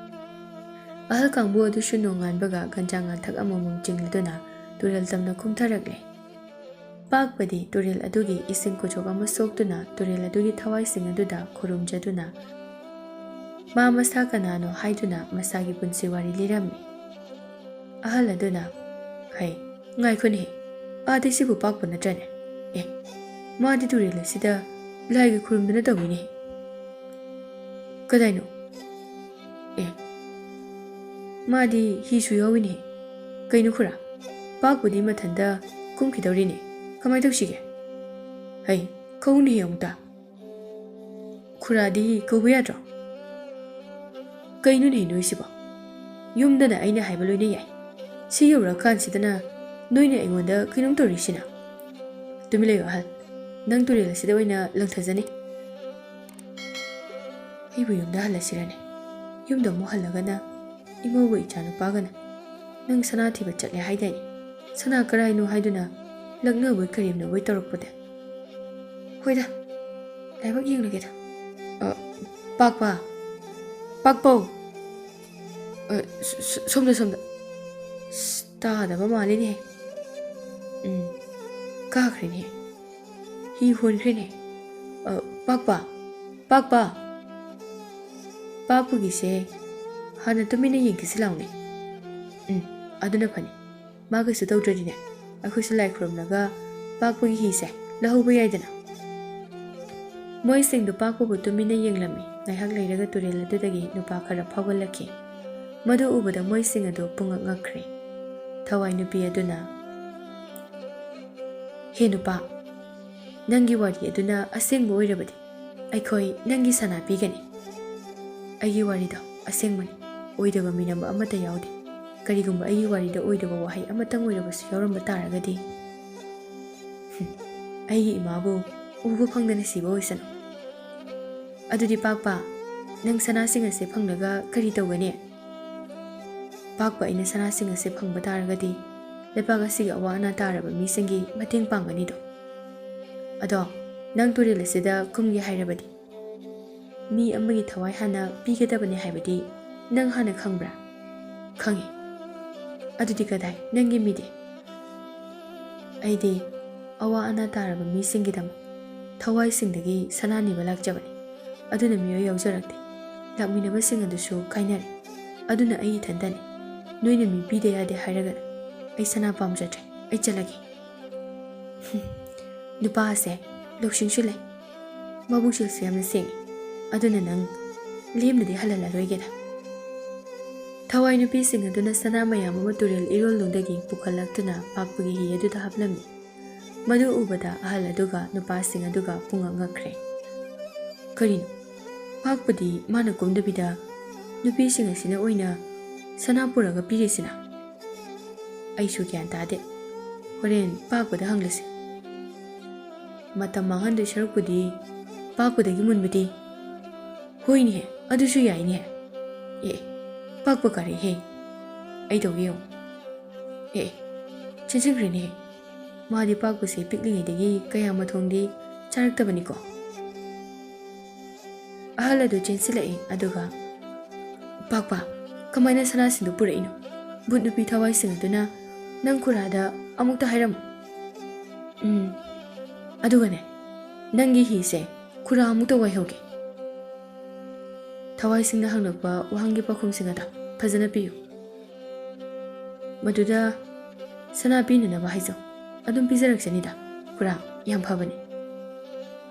ꯑꯍꯜ ꯀꯥꯡꯕꯨ ꯑꯗꯨꯁꯨ ꯅꯣꯡꯉꯥꯟꯕꯒ ꯒꯟꯖꯥ ꯉꯥꯟꯊꯛ ꯑꯃꯃꯝ ꯆꯤꯡꯂꯗꯨꯅ ꯇꯨꯔꯦꯜ ꯇꯝꯅ ꯀꯨꯝꯊꯔꯛꯂꯦ꯫ ꯄꯥꯛꯄꯗꯤ ꯇꯨꯔꯦꯜ ꯑꯗꯨꯒꯤ ꯏꯁꯤꯡ ꯀꯨꯆꯣꯛ ꯑꯃ ꯁꯣꯛꯇꯨꯅ ꯇꯨꯔꯦꯜ ꯑꯗꯨꯒꯤ ꯊꯋꯥꯏꯁꯤꯡ ꯑꯗꯨꯗ ꯈꯨꯔꯨꯝꯖꯗꯨꯅ ꯃꯥ ꯃꯁꯥ ꯀꯅꯥꯅꯣ ꯍꯥꯏꯗꯨꯅ ꯃꯁꯥꯒꯤ ꯄꯨꯟꯁꯤ ꯋꯥꯔꯤ ꯂꯤꯔꯝꯃꯤ꯫ ꯑꯍꯜ ꯑꯗꯨꯅ, "ꯍꯩ, ꯉꯥꯏꯈꯣꯅꯦꯍꯦ, ꯑꯥꯗꯩ ꯁꯤꯕꯨ ꯄꯥꯛꯄ ꯅꯠꯇ꯭ꯔꯅꯦ? ꯑꯦ, ꯃꯥꯗꯤ ꯇꯨꯔꯦꯜ ꯑꯁꯤꯗ ꯂꯥꯏꯒ ꯈꯨꯔꯨꯝꯗꯨꯅ ꯇꯧꯏꯅꯦ꯫ ꯀꯗꯥꯏꯅꯣ? ꯑꯦ, ꯃꯥꯗꯤ ꯍꯤꯁꯨ ꯌꯥꯎꯏꯅꯦ꯫ ꯀꯩꯅꯣ ꯈꯨꯔꯥ, ꯄꯥꯛꯄꯗꯤ ꯃꯊꯟꯇ ꯀꯨꯝꯈꯤꯗꯧꯔꯤꯅꯦ꯫ ꯀꯃꯥꯏ ꯇꯧꯁꯤꯒꯦ? ꯍꯩ, ꯀꯧꯅꯦꯍꯦ ꯑꯃꯨꯛꯇ꯫ ꯈꯨꯔꯥꯗꯤ ꯀꯧꯕ ꯌꯥꯗ꯭ꯔꯣ? ꯀꯩꯅꯣꯅꯦ ꯅꯣꯏꯁꯤꯕꯣ? ꯌꯨꯝꯗꯅ ꯑꯩꯅ ꯍꯥꯏꯕ ꯂꯣꯏꯅ ꯌꯥꯏ꯫ ꯁꯤ ꯌꯧꯔꯛꯑꯀꯥꯟꯁꯤꯗꯅ ꯅꯣꯏꯅ ꯑꯩꯉꯣꯟꯗ ꯀꯩꯅꯣꯝ ꯇꯧꯔꯤꯁꯤꯅ?" "ꯇꯨꯃꯤꯟ ꯂꯩꯌꯨ ꯑꯍꯜ꯫ ꯅꯪ ꯇꯨꯔꯦꯜ ꯑꯁꯤꯗ ꯑꯣꯏꯅ ꯂꯪꯊꯖꯅꯤ꯫ ꯑꯩꯕꯨ ꯌꯨꯝꯗ ꯍꯜꯂꯁꯤꯔꯅꯦ? ꯌꯨꯝꯗ ꯑꯃꯨꯛ ꯍꯜꯂꯒꯅ ꯏꯃꯧꯒ ꯏꯆꯥꯅꯨꯄꯥꯒꯅ ꯅꯪ ꯁꯅꯥ ꯊꯤꯕ ꯆꯠꯂꯦ ꯍꯥꯏꯗꯥꯏꯅꯦ? ꯁꯅꯥ ꯀꯔꯥꯏꯅꯣ ꯍꯥꯏꯗꯨꯅ ꯂꯛꯅꯕꯣꯏ ꯀꯔꯦꯝꯅꯕꯣꯏ ꯇꯧꯔꯛꯄꯗ꯫ ꯍꯣꯏꯗ, ꯂꯥꯏꯕꯛ ꯌꯦꯡꯂꯒꯦꯗ꯫ ꯑ, ꯄꯥꯛꯄ! ꯄꯥꯛꯄꯧ!" ꯑ, ꯁ-, ꯁ-, ꯁꯣꯝꯗ, ꯁꯣꯝꯗ꯫ ꯁ, ꯇꯥꯗꯕ ꯃꯥꯜꯂꯤꯅꯦ꯫ ꯎꯝ, ꯀꯥꯈ꯭ꯔꯦꯅꯦ꯫ ꯍꯤ ꯍꯣꯟꯈ꯭ꯔꯦꯅꯦ꯫ ꯑ, ꯄꯥꯛꯄ, ꯄꯥꯛꯄ꯫ ꯄꯥꯛꯄꯒꯤꯁꯦ ꯍꯥꯟꯅ ꯇꯨꯃꯤꯟꯅ ꯌꯦꯡꯈꯤꯁꯤ ꯂꯥꯎꯅꯦ꯫ ꯎꯝ, ꯑꯗꯨꯅ ꯐꯅꯤ꯫ ꯃꯥ ꯀꯩꯁꯨ ꯇꯧꯗ꯭ꯔꯗꯤꯅꯦ, ꯑꯩꯈꯣꯏꯁꯨ ꯂꯥꯏ ꯈꯨꯔꯨꯝꯂꯒ ꯄꯥꯛꯄꯒꯤ ꯍꯤꯁꯦ ꯂꯧꯍꯧꯕ ꯌꯥꯏꯗꯅ꯫ ꯃꯣꯏꯁꯤꯡꯗꯨ ꯄꯥꯛꯄꯕꯨ ꯇꯨꯃꯤꯟꯅ ꯌꯦꯡꯂꯝꯃꯤ꯫ ꯉꯥꯏꯍꯥꯛ ꯂꯩꯔꯒ ꯇꯨꯔꯦꯜ ꯑꯗꯨꯗꯒꯤ ꯅꯨꯄꯥ ꯈꯔ ꯐꯥꯎꯒꯠꯂꯛꯈꯤ꯫ ꯃꯗꯨ ꯎꯕꯗ ꯃꯣꯏꯁꯤꯡ ꯑꯗꯨ ꯄꯨꯡꯉꯛ ꯉꯛꯈ꯭ꯔꯦ꯫ ꯊꯋꯥꯏ ꯅꯨꯄꯤ ꯑꯗꯨꯅ, "ꯍꯦ ꯅꯨꯄꯥ, ꯅꯪꯒꯤ ꯋꯥꯔꯤ ꯑꯗꯨꯅ ꯑꯁꯦꯡꯕ ꯑꯣꯏꯔꯕꯗꯤ ꯑꯩꯈꯣꯏ ꯅꯪꯒꯤ ꯁꯅꯥ ꯄꯤꯒꯅꯤ꯫ ꯑꯩꯒꯤ ꯋꯥꯔꯤꯗꯣ ꯑꯁꯦꯡꯕꯅꯤ, ꯑꯣꯏꯗꯕ ꯃꯤꯅꯝꯕ ꯑꯃꯠꯇ ꯌꯥꯎꯗꯦ꯫ ꯀꯔꯤꯒꯨꯝꯕ ꯑꯩꯒꯤ ꯋꯥꯔꯤꯗ ꯑꯣꯏꯗꯕ ꯋꯥꯍꯩ ꯑꯃꯇꯪ ꯑꯣꯏꯔꯕꯁꯨ ꯌꯥꯎꯔꯝꯕ ꯇꯥꯔꯒꯗꯤ, ꯍꯨꯝ, ꯑꯩꯒꯤ ꯏꯃꯥꯕꯨ ꯎꯕ ꯐꯪꯗꯅ ꯁꯤꯕ ꯑꯣꯏꯁꯅꯨ꯫ ꯑꯗꯨꯗꯤ ꯄꯥꯛꯄ, ꯅꯪ ꯁꯅꯥꯁꯤꯡ ꯑꯁꯦ ꯐꯪꯂꯒ ꯀꯔꯤ ꯇꯧꯒꯅꯤ?" "ꯄꯥꯛꯄ, ꯑꯩꯅ ꯁꯅꯥꯁꯤꯡ ꯑꯁꯦ ꯐꯪꯕ ꯇꯥꯔꯒꯗꯤ ꯂꯩꯕꯥꯛ ꯑꯁꯤꯒꯤ ꯑꯋꯥ ꯑꯅꯥ ꯇꯥꯔꯕ ꯃꯤꯁꯤꯡꯒꯤ ꯃꯇꯦꯡ ꯄꯥꯡꯒꯅꯤꯗꯣ꯫ ꯑꯗꯣ ꯅꯪ ꯇꯨꯔꯦꯜ ꯑꯁꯤꯗ ꯀꯨꯝꯒꯦ ꯍꯥꯏꯔꯕꯗꯤ ꯃꯤ ꯑꯃꯒꯤ ꯊꯋꯥꯏ ꯍꯥꯟꯅ ꯄꯤꯒꯗꯕꯅꯤ ꯍꯥꯏꯕꯗꯤ ꯅꯪ ꯍꯥꯟꯅ ꯈꯪꯕ꯭ꯔꯥ?" "ꯈꯪꯉꯤ꯫" "ꯑꯗꯨꯗꯤ ꯀꯗꯥꯏ ꯅꯪꯒꯤ ꯃꯤꯗꯤ?" "ꯑꯩꯗꯤ ꯑꯋꯥ ꯑꯅꯥ ꯇꯥꯔꯕ ꯃꯤꯁꯤꯡꯒꯤꯗꯃꯛ ꯊꯋꯥꯏꯁꯤꯡꯗꯒꯤ ꯁꯅꯥ ꯅꯤꯕ ꯂꯥꯛꯆꯕꯅꯤ꯫ ꯑꯗꯨꯅ ꯃꯤꯑꯣꯏ ꯌꯥꯎꯖꯔꯛꯇꯦ꯫ ꯂꯥꯛꯃꯤꯟꯅꯕꯁꯤꯡ ꯑꯗꯨꯁꯨ ꯀꯥꯏꯅꯔꯦ꯫ ꯑꯗꯨꯅ ꯑꯩ ꯏꯊꯟꯇꯅꯤ꯫ ꯅꯣꯏꯅ ꯃꯤ ꯄꯤꯗ ꯌꯥꯗꯦ ꯍꯥꯏꯔꯒꯅ ꯑꯩ ꯁꯅꯥ ꯄꯥꯝꯖꯗ꯭ꯔꯦ꯫ ꯑꯩ ꯆꯠꯂꯒꯦ꯫" ꯍꯨꯝ, ꯅꯨꯄꯥ ꯑꯁꯦ ꯂꯧꯁꯤꯡꯁꯨ ꯂꯩ, ꯃꯕꯨꯛꯆꯦꯜꯁꯨ ꯌꯥꯝꯅ ꯁꯦꯡꯉꯤ꯫ ꯑꯗꯨꯅ ꯅꯪ ꯂꯦꯝꯅꯗꯤ ꯍꯜꯍꯜꯂꯔꯣꯏꯒꯦꯗ꯫ ꯊꯋꯥꯏ ꯅꯨꯄꯤꯁꯤꯡ ꯑꯗꯨꯅ ꯁꯅꯥ ꯃꯌꯥꯝ ꯑꯃ ꯇꯨꯔꯦꯜ ꯏꯔꯣꯜꯂꯣꯝꯗꯒꯤ ꯄꯨꯈꯠꯂꯛꯇꯨꯅ ꯄꯥꯛꯄꯒꯤ ꯍꯤ ꯑꯗꯨꯗ ꯍꯥꯞꯂꯝꯃꯤ꯫ ꯃꯗꯨ ꯎꯕꯗ ꯑꯍꯜ ꯑꯗꯨꯒ ꯅꯨꯄꯥꯁꯤꯡ ꯑꯗꯨꯒ ꯄꯨꯡꯉꯛ ꯉꯛꯈ꯭ꯔꯦ꯫ "ꯀꯔꯤꯅꯣ? ꯄꯥꯛꯄꯗꯤ ꯃꯥꯅ ꯀꯨꯝꯗꯕꯤꯗ ꯅꯨꯄꯤꯁꯤꯡ ꯑꯁꯤꯅ ꯑꯣꯏꯅ ꯁꯅꯥ ꯄꯨꯔꯒ ꯄꯤꯔꯤꯁꯤꯅ? ꯑꯩꯁꯨ ꯒ꯭ꯌꯥꯟ ꯇꯥꯗꯦ꯫ ꯍꯣꯔꯦꯟ ꯄꯥꯛꯄꯗ ꯍꯪꯂꯁꯤ꯫ ꯃꯇꯝ ꯃꯥꯡꯍꯟꯗꯣꯏ ꯁꯔꯨꯛꯄꯨꯗꯤ ꯄꯥꯛꯄꯗꯒꯤ ꯃꯨꯟꯕꯗꯤ?" "ꯍꯣꯏꯅꯦꯍꯦ, ꯑꯗꯨꯁꯨ ꯌꯥꯏꯅꯦ꯫ ꯑꯦ, ꯄꯥꯛꯄ ꯀꯥꯔꯛꯑꯦꯍꯦ꯫ ꯑꯩ ꯇꯧꯒꯦ ꯌꯦꯡꯉꯨ꯫ ꯑꯦ, ꯆꯦꯟꯁꯤꯟꯈ꯭ꯔꯦꯅꯦꯍꯦ꯫ ꯃꯥꯗꯤ ꯄꯥꯛꯄꯁꯦ ꯄꯤꯛꯂꯤꯉꯩꯗꯒꯤ ꯀꯌꯥ ꯃꯊꯣꯡꯗꯤ ꯆꯥꯔꯛꯇꯕꯅꯤꯀꯣ꯫" ꯑꯍꯜ ꯑꯗꯨ ꯆꯦꯟꯁꯤꯜꯂꯛꯏ, ꯑꯗꯨꯒ, "ꯄꯥꯛꯄ, ꯀꯃꯥꯏꯅ ꯁꯅꯥꯁꯤꯡꯗꯨ ꯄꯨꯔꯛꯏꯅꯣ? ꯚꯨꯠ ꯅꯨꯄꯤ ꯊꯋꯥꯏꯁꯤꯡ ꯑꯗꯨꯅ ꯅꯪ ꯈꯨꯔꯥꯗ ꯑꯃꯨꯛꯇ ꯍꯥꯏꯔꯝꯃꯨ꯫ ꯎꯝ, ꯑꯗꯨꯒꯅꯦ, ꯅꯪꯒꯤ ꯍꯤꯁꯦ ꯈꯨꯔꯥ ꯑꯃꯨꯛꯇ ꯋꯥꯏꯍꯧꯒꯦ꯫ ꯊꯋꯥꯏꯁꯤꯡꯅ ꯍꯪꯂꯛꯄ ꯋꯥꯍꯪꯒꯤ ꯄꯥꯎꯈꯨꯝꯁꯤꯡ ꯑꯗꯣ ꯐꯖꯅ ꯄꯤꯌꯨ꯫ ꯃꯗꯨꯗ ꯁꯅꯥ ꯄꯤꯅꯅꯕ ꯍꯥꯏꯖꯧ꯫ ꯑꯗꯨꯝ ꯄꯤꯖꯔꯛꯆꯅꯤꯗ, ꯈꯨꯔꯥ ꯌꯥꯝ ꯐꯕꯅꯤ꯫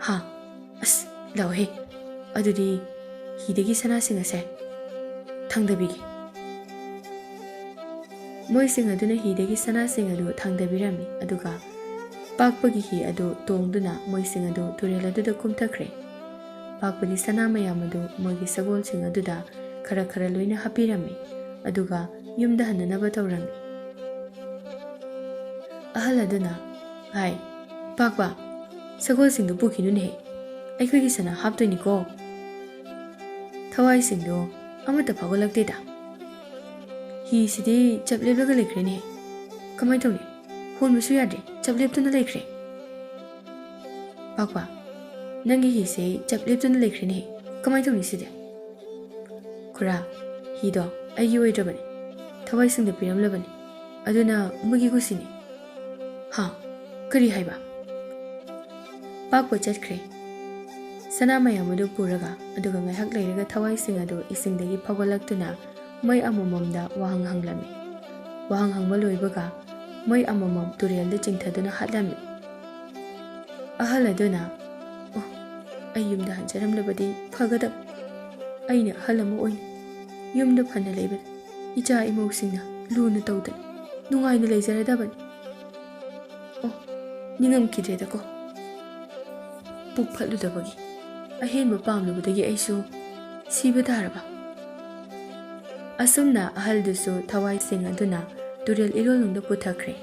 ꯍꯥ? ꯑꯁ, ꯂꯥꯛꯑꯣꯍꯦ꯫ ꯑꯗꯨꯗꯤ ꯍꯤꯗꯒꯤ ꯁꯅꯥꯁꯤꯡ ꯑꯁꯦ ꯊꯥꯡꯗꯕꯤꯒꯦ꯫ ꯃꯣꯏꯁꯤꯡ ꯑꯗꯨꯅ ꯍꯤꯗꯒꯤ ꯁꯅꯥꯁꯤꯡ ꯑꯗꯨ ꯊꯥꯡꯗꯕꯤꯔꯝꯃꯤ, ꯑꯗꯨꯒ ꯄꯥꯛꯄꯒꯤ ꯍꯤ ꯑꯗꯨ ꯇꯣꯡꯗꯨꯅ ꯃꯣꯏꯁꯤꯡ ꯑꯗꯨ ꯇꯨꯔꯦꯜ ꯑꯗꯨꯗ ꯀꯨꯝꯊꯈ꯭ꯔꯦ꯫ ꯄꯥꯛꯄꯗꯤ ꯁꯅꯥ ꯃꯌꯥꯝ ꯑꯗꯨ ꯃꯣꯏꯒꯤ ꯁꯒꯣꯜꯁꯤꯡ ꯑꯗꯨꯗ ꯈꯔ ꯈꯔ ꯂꯣꯏꯅ ꯍꯥꯞꯄꯤꯔꯝꯃꯤ, ꯑꯗꯨꯒ ꯌꯨꯝꯗ ꯍꯟꯅꯅꯕ ꯇꯧꯔꯝꯃꯤ꯫ ꯑꯍꯜ ꯑꯗꯨꯅ, "ꯍꯥꯏ, ꯄꯥꯛꯄ, ꯁꯒꯣꯜꯁꯤꯡꯗꯨ ꯄꯨꯈꯤꯅꯨꯅꯦꯍꯦ, ꯑꯩꯈꯣꯏꯒꯤ ꯁꯅꯥ ꯍꯥꯞꯇꯣꯏꯅꯤꯀꯣ꯫" ꯊꯋꯥꯏꯁꯤꯡꯗꯣ ꯑꯃꯠꯇ ꯐꯥꯎꯒꯠꯂꯛꯇꯦꯗ꯫ ꯍꯤꯁꯤꯗꯤ ꯆꯞ ꯂꯦꯞꯂꯒ ꯂꯩꯈ꯭ꯔꯦꯅꯦ꯫ ꯀꯃꯥꯏ ꯇꯧꯅꯤ? ꯍꯣꯟꯕꯁꯨ ꯌꯥꯗ꯭ꯔꯦ, ꯆꯞ ꯂꯦꯞꯇꯨꯅ ꯂꯩꯈ꯭ꯔꯦ꯫ ꯄꯥꯛꯄ, ꯅꯪꯒꯤ ꯍꯤꯁꯦ ꯆꯞ ꯂꯦꯞꯇꯨꯅ ꯂꯩꯈ꯭ꯔꯦꯅꯦ꯫ ꯀꯃꯥꯏ ꯇꯧꯅꯤ ꯁꯤꯗꯤ? ꯈꯨꯔꯥ, ꯍꯤꯗꯣ ꯑꯩꯒꯤ ꯑꯣꯏꯗ꯭ꯔꯕꯅꯤ, ꯊꯋꯥꯏꯁꯤꯡꯗ ꯄꯤꯔꯝꯂꯕꯅꯤ, ꯑꯗꯨꯅ ꯃꯣꯏꯒꯤ ꯀꯨꯁꯤꯅꯤ꯫ ꯍꯥ? ꯀꯔꯤ ꯍꯥꯏꯕ? ꯄꯥꯛꯄ ꯆꯠꯈ꯭ꯔꯦ꯫ ꯁꯅꯥ ꯃꯌꯥꯝ ꯑꯗꯨ ꯄꯨꯔꯒ, ꯑꯗꯨꯒ ꯉꯥꯏꯍꯥꯛ ꯂꯩꯔꯒ ꯊꯋꯥꯏꯁꯤꯡ ꯑꯗꯨ ꯏꯁꯤꯡꯗꯒꯤ ꯐꯥꯎꯒꯠꯂꯛꯇꯨꯅ ꯃꯣꯏ ꯑꯃꯃꯝꯗ ꯋꯥꯍꯪ ꯍꯪꯂꯝꯃꯤ꯫ ꯋꯥꯍꯪ ꯍꯪꯕ ꯂꯣꯏꯕꯒ ꯃꯣꯏ ꯑꯃꯃꯝ ꯇꯨꯔꯦꯜꯗ ꯆꯤꯡꯊꯗꯨꯅ ꯍꯥꯠꯂꯝꯃꯤ꯫ ꯑꯍꯜ ꯑꯗꯨꯅ, "ꯑꯣ, ꯑꯩ ꯌꯨꯝꯗ ꯍꯟꯖꯔꯝꯂꯕꯗꯤ ꯐꯒꯗꯕ꯫ ꯑꯩꯅ ꯑꯍꯜ ꯑꯃ ꯑꯣꯏꯅ ꯌꯨꯝꯗ ꯐꯅ ꯂꯩꯕꯗ ꯏꯆꯥ ꯏꯃꯧꯁꯤꯡꯅ ꯂꯨꯅ ꯇꯧꯗꯅ ꯅꯨꯡꯉꯥꯏꯅ ꯂꯩꯖꯔꯗꯕꯅꯤ꯫ ꯑꯣ, ꯅꯤꯡꯉꯝꯈꯤꯗ꯭ꯔꯦꯗꯀꯣ꯫ ꯄꯨꯛ ꯐꯠꯂꯨꯗꯕꯒꯤ ꯑꯍꯦꯟꯕ ꯄꯥꯝꯂꯨꯕꯗꯒꯤ ꯑꯩꯁꯨ ꯁꯤꯕ ꯇꯥꯔꯕ?" ꯑꯁꯨꯝꯅ ꯑꯍꯜꯗꯨꯁꯨ ꯊꯋꯥꯏꯁꯤꯡ ꯑꯗꯨꯅ ꯇꯨꯔꯦꯜ ꯏꯔꯣꯜꯅꯨꯡꯗ ꯄꯨꯊꯈ꯭ꯔꯦ꯫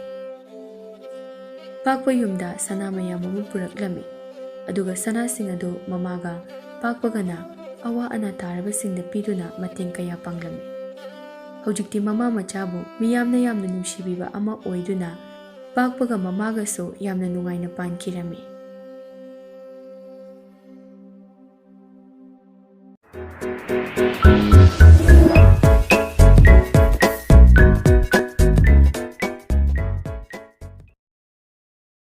ꯄꯥꯛꯄ ꯌꯨꯝꯗ ꯁꯅꯥ ꯃꯌꯥꯝ ꯑꯃ ꯄꯨꯔꯛꯂꯝꯃꯤ, ꯑꯗꯨꯒ ꯁꯅꯥꯁꯤꯡ ꯑꯗꯨ ꯃꯃꯥꯒ ꯄꯥꯛꯄꯒꯅ ꯑꯋꯥ ꯑꯅꯥ ꯇꯥꯔꯕꯁꯤꯡꯗ ꯄꯤꯗꯨꯅ ꯃꯇꯦꯡ ꯀꯌꯥ ꯄꯥꯡꯂꯝꯃꯤ꯫ ꯍꯧꯖꯤꯛꯇꯤ ꯃꯃꯥ ꯃꯆꯥꯕꯨ ꯃꯤꯌꯥꯝꯅ ꯌꯥꯝꯅ ꯅꯨꯡꯁꯤꯕꯤꯕ ꯑꯃ ꯑꯣꯏꯗꯨꯅ ꯄꯥꯛꯄꯒ ꯃꯃꯥꯒꯁꯨ ꯌꯥꯝꯅ ꯅꯨꯡꯉꯥꯏꯅ ꯄꯥꯟꯈꯤꯔꯝꯃꯤ꯫